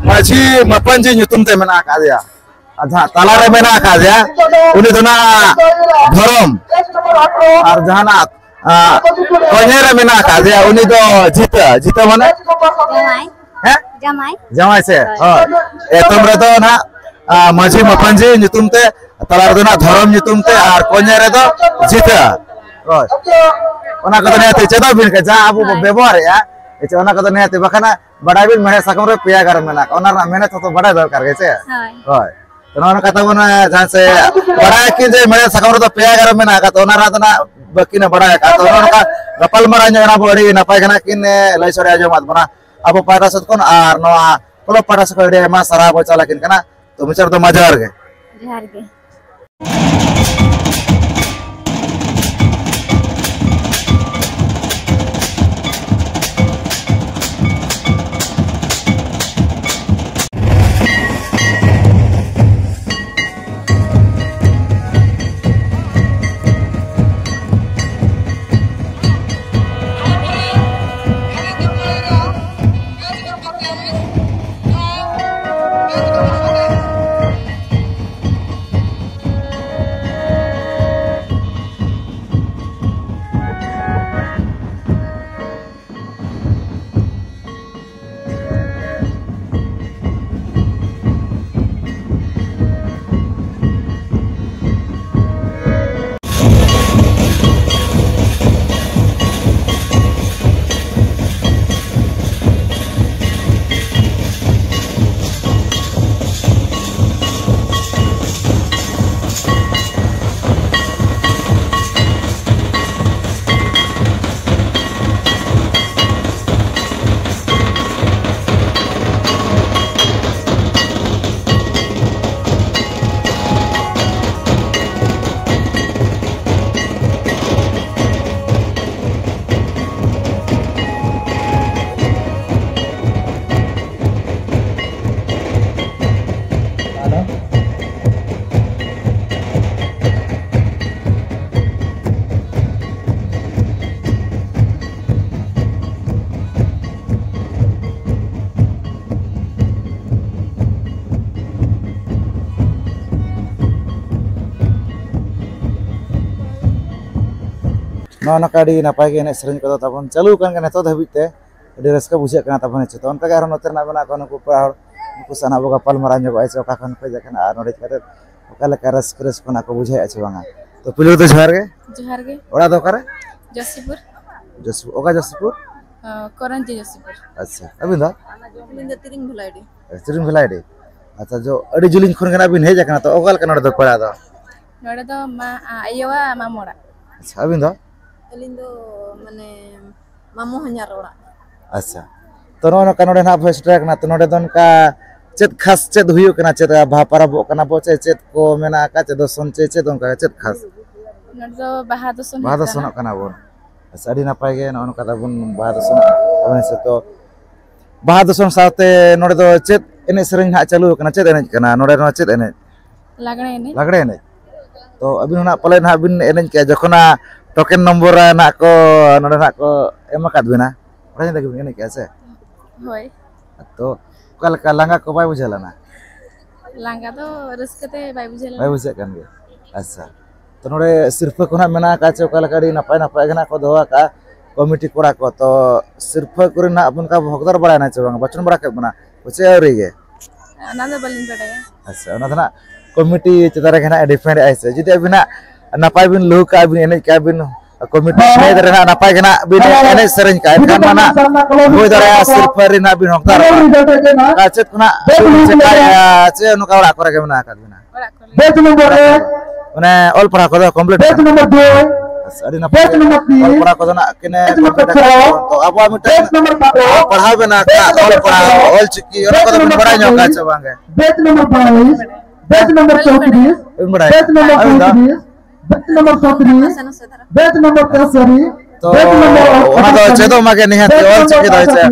ᱢᱟᱹᱡᱷᱤ ᱢᱟᱯᱟᱱᱡᱤ ᱧᱩᱛᱩᱢ ᱛᱮ ᱢᱮᱱᱟᱜ ᱟᱠᱟᱫᱮᱭᱟ᱾ ᱟᱨ ᱡᱟᱦᱟᱸ ᱛᱟᱞᱟᱨᱮ ᱢᱮᱱᱟᱜ ᱟᱠᱟᱫᱮᱭᱟ, ᱩᱱᱤ ᱫᱚ ᱱᱟᱜ ᱫᱷᱚᱨᱚᱢ᱾ ᱟᱨ ᱡᱟᱦᱟᱱᱟᱜ, ᱟ, ᱠᱚᱧᱮ ᱨᱮ ᱢᱮᱱᱟᱜ ᱟᱠᱟᱫᱮᱭᱟ, ᱩᱱᱤ ᱫᱚ ᱡᱤᱛᱟᱹ᱾ ᱡᱤᱛᱟᱹ ᱢᱟᱱᱮ? ᱡᱟᱶᱟᱭ᱾ ᱦᱮᱸ? ᱡᱟᱶᱟᱭ᱾ ᱡᱟᱶᱟᱭ ᱥᱮ? ᱦᱳᱭ᱾ ᱦᱳᱭ᱾ ᱮᱛᱚᱢ ᱨᱮᱫᱚ ᱱᱟᱜ, ᱟ, ᱢᱟᱹᱡᱷᱤ ᱢᱟᱯᱟᱱᱡᱤ ᱧᱩᱛᱩᱢ ᱛᱮ, ᱛᱟᱞᱟ ᱨᱮᱫᱚ ᱱᱟᱜ ᱫᱷᱚᱨᱚᱢ ᱧᱩᱛᱩᱢ ᱛᱮ, ᱟᱨ ᱠᱚᱧᱮ ᱨᱮᱫᱚ ᱡᱤᱛᱟᱹ᱾ ᱦᱳᱭ᱾ ᱚᱱᱟ ᱠᱚᱫᱚ ᱱᱤᱦᱟᱹᱛ ᱪᱮᱫᱚᱜ ᱵᱤᱱ, ᱡᱟᱦᱟᱸ ᱟᱵᱚ ᱵᱚ ᱦᱳᱭ᱾ ᱵᱮᱵᱚᱦᱟᱨᱮᱫᱼᱟ, ᱚᱱᱟ ᱠᱚᱫᱚ ᱱᱤᱦᱟᱹᱛ, ᱵᱟᱠᱷᱟᱱ ᱵᱟᱰᱟᱭ ᱵᱤᱱ ᱢᱮᱲᱦᱮᱫ ᱥᱟᱠᱟᱢ ᱨᱮ ᱯᱮᱭᱟ ᱜᱟᱨ ᱢᱮᱱᱟᱜ, ᱚᱱᱟ ᱨᱮᱱᱟᱜ ᱢᱮᱦᱱᱚᱛ ᱦᱚᱸᱛᱚ ᱵᱟᱰᱟᱭ ᱫᱚᱨᱠᱟᱨ ᱜᱮ ᱥᱮ? ᱦᱳᱭ᱾ ᱦᱳᱭ᱾ ᱛᱚ ᱱᱚᱜᱼᱚ ᱱᱚᱝᱠᱟ ᱛᱟᱵᱚᱱ, ᱡᱟᱦᱟᱸ ᱥᱮ ᱵᱟᱰᱟᱭ ᱠᱤᱱ ᱡᱮ ᱢᱮᱲᱦᱮᱫ ᱥᱟᱠᱟᱢ ᱨᱮᱫᱚ ᱯᱮᱭᱟ ᱜᱟᱨ ᱢᱮᱱᱟᱜ ᱟᱠᱟᱫ, ᱚᱱᱟ ᱨᱮᱱᱟᱜ ᱫᱚ ᱱᱟᱜ ᱵᱟᱹᱠᱤᱱ ᱵᱟᱰᱟᱭ ᱟᱠᱟᱫ᱾ ᱛᱚ ᱱᱚᱜᱼᱚ ᱱᱚᱝᱠᱟ ᱜᱟᱯᱟᱞ ᱢᱟᱨᱟᱣ ᱧᱚᱜ ᱮᱱᱟ ᱵᱚ, ᱟᱹᱰᱤ ᱱᱟᱯᱟᱭ ᱜᱮ ᱱᱟᱜ ᱠᱤᱱ, ᱮ, ᱞᱟᱹᱭ ᱥᱚᱫᱚᱨ ᱟᱸᱡᱚᱢᱟᱫ ᱵᱚᱱᱟ ᱟᱵᱚ ᱯᱟᱦᱴᱟ ᱥᱮᱫ ᱠᱷᱚᱱ, ᱟᱨ ᱱᱚᱣᱟ ᱠᱞᱟᱵᱽ ᱯᱟᱦᱴᱟ ᱥᱮᱫ ᱠᱷᱚᱱ ᱟᱹᱰᱤ ᱟᱭᱢᱟ ᱥᱟᱨᱦᱟᱣ ᱵᱚ ᱪᱟᱞ ᱟᱹᱠᱤᱱ ᱠᱟᱱᱟ᱾ ᱛᱚ ᱢᱩᱪᱟᱹᱫ ᱨᱮᱫᱚ ᱢᱟ ᱡᱚᱦᱟᱨ ᱜᱮ᱾ ᱡᱚᱦᱟᱨ ᱜᱮ᱾ ᱱᱚᱜᱼᱚ ᱱᱚᱝᱠᱟ ᱟᱹᱰᱤ ᱱᱟᱯᱟᱭ ᱜᱮ ᱮᱱᱮᱡ ᱥᱮᱨᱮᱧ ᱠᱚᱫᱚ ᱛᱟᱵᱚᱱ ᱪᱟᱹᱞᱩ ᱟᱠᱟᱱ ᱜᱮᱭᱟ ᱱᱤᱛᱚᱜ ᱫᱷᱟᱹᱵᱤᱡ ᱛᱮ᱾ ᱟᱹᱰᱤ ᱨᱟᱹᱥᱠᱟᱹ ᱵᱩᱡᱷᱟᱹᱜ ᱠᱟᱱᱟ ᱛᱟᱵᱚᱱ᱾ ᱱᱤᱛᱚᱜ ᱚᱱᱠᱟ ᱜᱮ ᱟᱨᱦᱚᱸ ᱱᱚᱛᱮ ᱨᱮᱱᱟᱜ ᱢᱮᱱᱟᱜ ᱠᱚᱣᱟ ᱱᱩᱠᱩ ᱯᱮᱲᱟ ᱦᱚᱲ, ᱱᱩᱠᱩ ᱥᱟᱶ ᱱᱟᱜ ᱵᱚ ᱜᱟᱯᱟᱞ ᱢᱟᱨᱟᱣ ᱧᱚᱜᱚᱜᱼᱟ ᱥᱮ ᱚᱠᱟ ᱠᱷᱚᱱ ᱠᱚ ᱦᱮᱡ ᱟᱠᱟᱱᱟ ᱟᱨ ᱱᱚᱰᱮ ᱦᱮᱡ ᱠᱟᱛᱮ ᱚᱠᱟ ᱞᱮᱠᱟ ᱨᱟᱹᱥᱠᱟᱹ ᱨᱟᱹᱥᱠᱟᱹ ᱱᱟᱜ ᱠᱚ ᱵᱩᱡᱷᱟᱹᱣᱮᱫᱼᱟ ᱥᱮ ᱵᱟᱝᱟ᱾ ᱛᱚ ᱯᱩᱭᱞᱩ ᱫᱚ ᱡᱚᱦᱟᱨ ᱜᱮ᱾ ᱡᱚᱦᱟᱨ ᱜᱮ᱾ ᱚᱲᱟᱜ ᱫᱚ ᱚᱠᱟᱨᱮ? ᱡᱚᱥᱤᱯᱩᱨ᱾ ᱡᱚᱥᱤᱯᱩᱨ, ᱚᱠᱟ ᱡᱚᱥᱤᱯᱩᱨ? ᱚ, ᱠᱚᱨᱚᱧᱪᱤ ᱡᱚᱥᱤᱯᱩᱨ᱾ ᱟᱪᱪᱷᱟ, ᱟᱹᱵᱤᱱ ᱫᱚ? ᱟᱹᱞᱤᱧ ᱫᱚ ᱛᱤᱨᱤᱝ ᱵᱷᱮᱞᱟᱭᱰᱤ᱾ ᱛᱤᱨᱤᱝ ᱵᱷᱮᱞᱟᱭᱰᱤ᱾ ᱟᱪᱪᱷᱟ, ᱡᱚ ᱟᱹᱰᱤ ᱡᱤᱞᱤᱧ ᱠᱷᱚᱱ ᱜᱮ ᱱᱟᱜ ᱵᱤᱱ ᱦᱮᱡ ᱟᱠᱟᱱᱟ, ᱛᱚ ᱚᱠᱟ ᱞᱮᱠᱟ ᱱᱚᱰᱮ ᱫᱚ ᱯᱮᱲᱟ ᱫᱚ? ᱱᱚᱰᱮ ᱫᱚ ᱢᱟ, ᱟ, ᱟᱭᱳᱣᱟ ᱢᱟᱢᱚ ᱚᱲᱟᱜ᱾ ᱟᱪᱪᱷᱟ, ᱟᱹᱵᱤᱱ ᱫᱚ? ᱟᱹᱞᱤᱧ ᱫᱚ ᱢᱟᱱᱮ ᱢᱟᱢᱚ ᱦᱚᱧᱦᱟᱨ ᱚᱲᱟᱜ᱾ ᱟᱪᱪᱷᱟ, ᱛᱚ ᱱᱚᱜᱼᱚ ᱱᱚᱝᱠᱟ ᱱᱚᱰᱮ ᱱᱟᱜ ᱵᱚ ᱥᱮᱴᱮᱨ ᱟᱠᱟᱱᱟ, ᱛᱚ ᱱᱚᱰᱮ ᱫᱚ ᱚᱱᱠᱟ ᱪᱮᱫ ᱠᱷᱟᱥ ᱪᱮᱫ ᱦᱩᱭᱩᱜ ᱠᱟᱱᱟ, ᱪᱮᱫ ᱵᱟᱦᱟ ᱯᱚᱨᱚᱵᱚᱜ ᱠᱟᱱᱟ ᱵᱚ ᱪᱮ ᱪᱮᱫ ᱠᱚ ᱢᱮᱱᱟᱜ ᱟᱠᱟᱫ, ᱪᱮᱫ ᱫᱚᱥᱚᱱ ᱪᱮ ᱪᱮᱫ ᱚᱱᱠᱟ ᱪᱮᱫ ᱠᱷᱟᱥ? ᱱᱚᱰᱮ ᱫᱚ ᱵᱟᱦᱟ ᱫᱚᱥᱚᱱ ᱵᱟᱦᱟ ᱦᱩᱭᱩᱜ ᱠᱟᱱᱟ᱾ ᱫᱚᱥᱚᱱᱚᱜ ᱠᱟᱱᱟ ᱵᱚᱱ᱾ ᱟᱪᱪᱷᱟ, ᱟᱹᱰᱤ ᱱᱟᱯᱟᱭ ᱜᱮ ᱱᱚᱜᱼᱚ ᱱᱚᱝᱠᱟ ᱛᱟᱵᱚᱱ ᱵᱟᱦᱟ ᱫᱚᱥᱚᱱᱚᱜ ᱠᱟᱱᱟ᱾ ᱟᱵᱚ ᱦᱤᱥᱟᱹᱵ ᱛᱚ ᱵᱟᱦᱟ ᱫᱚᱥᱚᱱ ᱥᱟᱶᱛᱮ ᱱᱚᱰᱮ ᱫᱚ ᱪᱮᱫ ᱮᱱᱮᱡ ᱥᱮᱨᱮᱧ ᱦᱟᱸᱜ ᱪᱟᱹᱞᱩ ᱟᱠᱟᱱᱟ? ᱪᱮᱫ ᱮᱱᱮᱡ ᱠᱟᱱᱟ ᱱᱚᱰᱮ? ᱱᱚᱣᱟ ᱪᱮᱫ ᱮᱱᱮᱡ? ᱞᱟᱜᱽᱬᱮ ᱮᱱᱮᱡ᱾ ᱞᱟᱜᱽᱬᱮ ᱮᱱᱮᱡ᱾ ᱛᱚ ᱟᱹᱵᱤᱱ ᱦᱚᱸ ᱱᱟᱜ ᱯᱟᱞᱮ ᱱᱟᱦᱟᱜ ᱵᱤᱱ ᱮᱱᱮᱡ ᱠᱮᱜᱼᱟ, ᱡᱚᱠᱷᱚᱱ ᱦᱟᱸᱜ ᱴᱳᱠᱮᱱ ᱱᱚᱢᱵᱚᱨ ᱱᱟᱜ ᱠᱚ ᱱᱚᱰᱮ ᱱᱟᱜ ᱠᱚ ᱮᱢ ᱟᱠᱟᱫ ᱵᱤᱱᱟ, ᱚᱸᱰᱮ ᱧᱮᱞ ᱛᱮᱜᱮ ᱵᱤᱱ ᱮᱱᱮᱡ ᱠᱮᱜᱼᱟ ᱥᱮ? ᱦᱳᱭ᱾ ᱛᱚ ᱚᱠᱟ ᱞᱮᱠᱟ ᱞᱟᱸᱜᱟ ᱠᱚ ᱵᱟᱭ ᱵᱩᱡᱷᱟᱹᱣ ᱞᱮᱱᱟ? ᱞᱟᱸᱜᱟ ᱫᱚ ᱨᱟᱹᱥᱠᱟᱹ ᱛᱮ ᱵᱟᱭ ᱵᱩᱡᱷᱟᱹᱣ ᱞᱮᱱᱟ᱾ ᱵᱟᱭ ᱵᱩᱡᱷᱟᱹᱜ ᱠᱟᱱ ᱜᱮᱭᱟ᱾ ᱟᱪᱪᱷᱟ, ᱛᱚ ᱱᱚᱰᱮ ᱥᱤᱨᱯᱷᱟᱹ ᱠᱚ ᱱᱟᱜ ᱢᱮᱱᱟᱜ ᱟᱠᱟᱫ ᱪᱮ ᱚᱠᱟ ᱞᱮᱠᱟ ᱟᱹᱰᱤ ᱱᱟᱯᱟᱭ ᱱᱟᱯᱟᱭ ᱜᱮ ᱱᱟᱜ ᱠᱚ ᱫᱚᱦᱚ ᱟᱠᱟᱫᱼᱟ ᱠᱚᱢᱤᱴᱤ ᱠᱚᱲᱟ ᱠᱚ, ᱛᱚ ᱥᱤᱨᱯᱷᱟᱹ ᱠᱚᱨᱮ ᱱᱟᱜ ᱚᱱᱠᱟ ᱵᱷᱚᱜᱽᱫᱟᱨ ᱵᱟᱲᱟᱭᱮᱱᱟ ᱪᱮ ᱵᱟᱝ, ᱵᱟᱪᱷᱚᱱ ᱵᱟᱲᱟ ᱠᱮᱫ ᱵᱚᱱᱟ ᱠᱚ ᱪᱮ ᱟᱹᱣᱨᱤ ᱜᱮ? ᱚᱱᱟ ᱫᱚ ᱵᱟᱹᱞᱤᱧ ᱵᱟᱰᱟᱭᱟ᱾ ᱟᱪᱪᱷᱟ, ᱚᱱᱟ ᱫᱚ ᱱᱟᱜ ᱠᱚᱢᱤᱴᱤ ᱪᱮᱛᱟᱱ ᱨᱮᱜᱮ ᱱᱟᱜ ᱰᱤᱯᱮᱱᱰ ᱟᱭ ᱥᱮ, ᱡᱩᱫᱤ ᱟᱹᱵᱤᱱᱟᱜ ᱱᱟᱯᱟᱭ ᱵᱤᱱ ᱞᱩᱦᱩᱠ ᱠᱟᱜᱼᱟ, ᱵᱤᱱ ᱮᱱᱮᱡ ᱠᱟᱜᱼᱟ, ᱵᱤᱱ ᱠᱚᱢᱤᱴᱤ ᱢᱮᱫ ᱨᱮ ᱱᱟᱜ ᱱᱟᱯᱟᱭ ᱜᱮ ᱱᱟᱜ ᱵᱤᱱ ᱮᱱᱮᱡ ᱥᱮᱨᱮᱧ ᱠᱟᱜᱼᱟ, ᱮᱱᱠᱷᱟᱱ ᱢᱟ ᱱᱟᱜ ᱦᱩᱭ ᱫᱟᱲᱮᱭᱟᱜᱼᱟ ᱥᱤᱨᱯᱷᱟᱹ ᱨᱮ ᱱᱟᱜ ᱵᱤᱱ ᱦᱚᱠᱫᱟᱨᱚᱜᱼᱟ᱾ ᱚᱠᱟ ᱪᱮᱫ ᱠᱷᱚᱱᱟᱜ ᱵᱤᱱ ᱪᱮᱠᱟᱭᱮᱫᱼᱟ ᱪᱮ ᱱᱚᱝᱠᱟ ᱚᱲᱟᱜ ᱠᱚᱨᱮ ᱜᱮ ᱢᱮᱱᱟᱜ ᱟᱠᱟᱫ ᱵᱤᱱᱟ? ᱚᱲᱟᱜ ᱠᱚᱨᱮ᱾ ᱵᱮᱪ ᱱᱚᱢᱵᱚᱨ ᱮᱠ, ᱢᱟᱱᱮ ᱚᱞ ᱯᱟᱲᱦᱟᱣ ᱠᱚᱫᱚ ᱠᱚᱢᱯᱞᱤᱴ ᱵᱮᱪ ᱠᱟᱱᱟ? ᱱᱚᱢᱵᱚᱨ ᱫᱩᱭ, ᱟᱪᱪᱷᱟ, ᱟᱹᱰᱤ ᱱᱟᱯᱟᱭ᱾ ᱵᱮᱪ ᱱᱚᱢᱵᱚᱨ ᱛᱤᱱ, ᱚᱞ ᱯᱟᱲᱦᱟᱣ ᱠᱚᱫᱚ ᱱᱟᱜ ᱠᱤᱱᱮ ᱵᱮᱪ ᱱᱚᱢᱵᱚᱨ ᱠᱚᱢᱯᱞᱤᱴ ᱪᱷᱚ, ᱟᱠᱟᱫ ᱛᱟᱵᱚᱱᱟ᱾ ᱛᱚ ᱟᱵᱚᱣᱟᱜ ᱢᱤᱫᱴᱟᱝ ᱵᱮᱪ ᱱᱚᱢᱵᱚᱨ ᱥᱟᱛ, ᱯᱟᱲᱦᱟᱣ ᱢᱮᱱᱟᱜ ᱟᱠᱟᱫ, ᱵᱮᱪ ᱚᱞ ᱱᱚᱢᱵᱚᱨ ᱯᱟᱲᱦᱟᱣ, ᱥᱟᱛ, ᱚᱞ ᱪᱤᱠᱤ, ᱚᱱᱟ ᱵᱮᱪ ᱠᱚᱫᱚ ᱵᱤᱱ ᱱᱚᱢᱵᱚᱨ ᱵᱟᱲᱟᱭ ᱧᱚᱜ ᱠᱟᱜᱼᱟ ᱥᱟᱛ, ᱪᱮ ᱵᱟᱝ ᱜᱮ? ᱵᱮᱪ ᱱᱚᱢᱵᱚᱨ ᱵᱟᱭᱤᱥ, ᱵᱮᱪ ᱱᱚᱢᱵᱚᱨ ᱵᱟᱹᱞᱤᱧ ᱵᱟᱲᱟᱭᱟ᱾ ᱪᱳᱫᱽᱨᱤᱥ, ᱵᱮᱪ ᱱᱚᱢᱵᱚᱨ ᱟᱹᱵᱤᱱ ᱫᱚ? ᱪᱳᱫᱽᱨᱤᱥ, ᱵᱮᱪ ᱱᱚᱢᱵᱚᱨ ᱱᱟᱥᱮ ᱯᱚᱸᱭᱛᱨᱤᱥ, ᱱᱟᱥᱮ ᱫᱷᱟᱨᱟ᱾ ᱵᱮᱪ ᱱᱚᱢᱵᱚᱨ ᱛᱮᱥᱟᱨᱤ, ᱛᱚ ᱵᱮᱪ ᱱᱚᱢᱵᱚᱨ ᱚᱱᱟ ᱫᱚ ᱪᱮᱫᱚᱜ ᱢᱟ ᱜᱮ ᱱᱤᱦᱟᱹᱛ ᱜᱮ, ᱚᱞ ᱪᱤᱠᱤ ᱫᱚ ᱦᱮᱸ ᱥᱮ᱾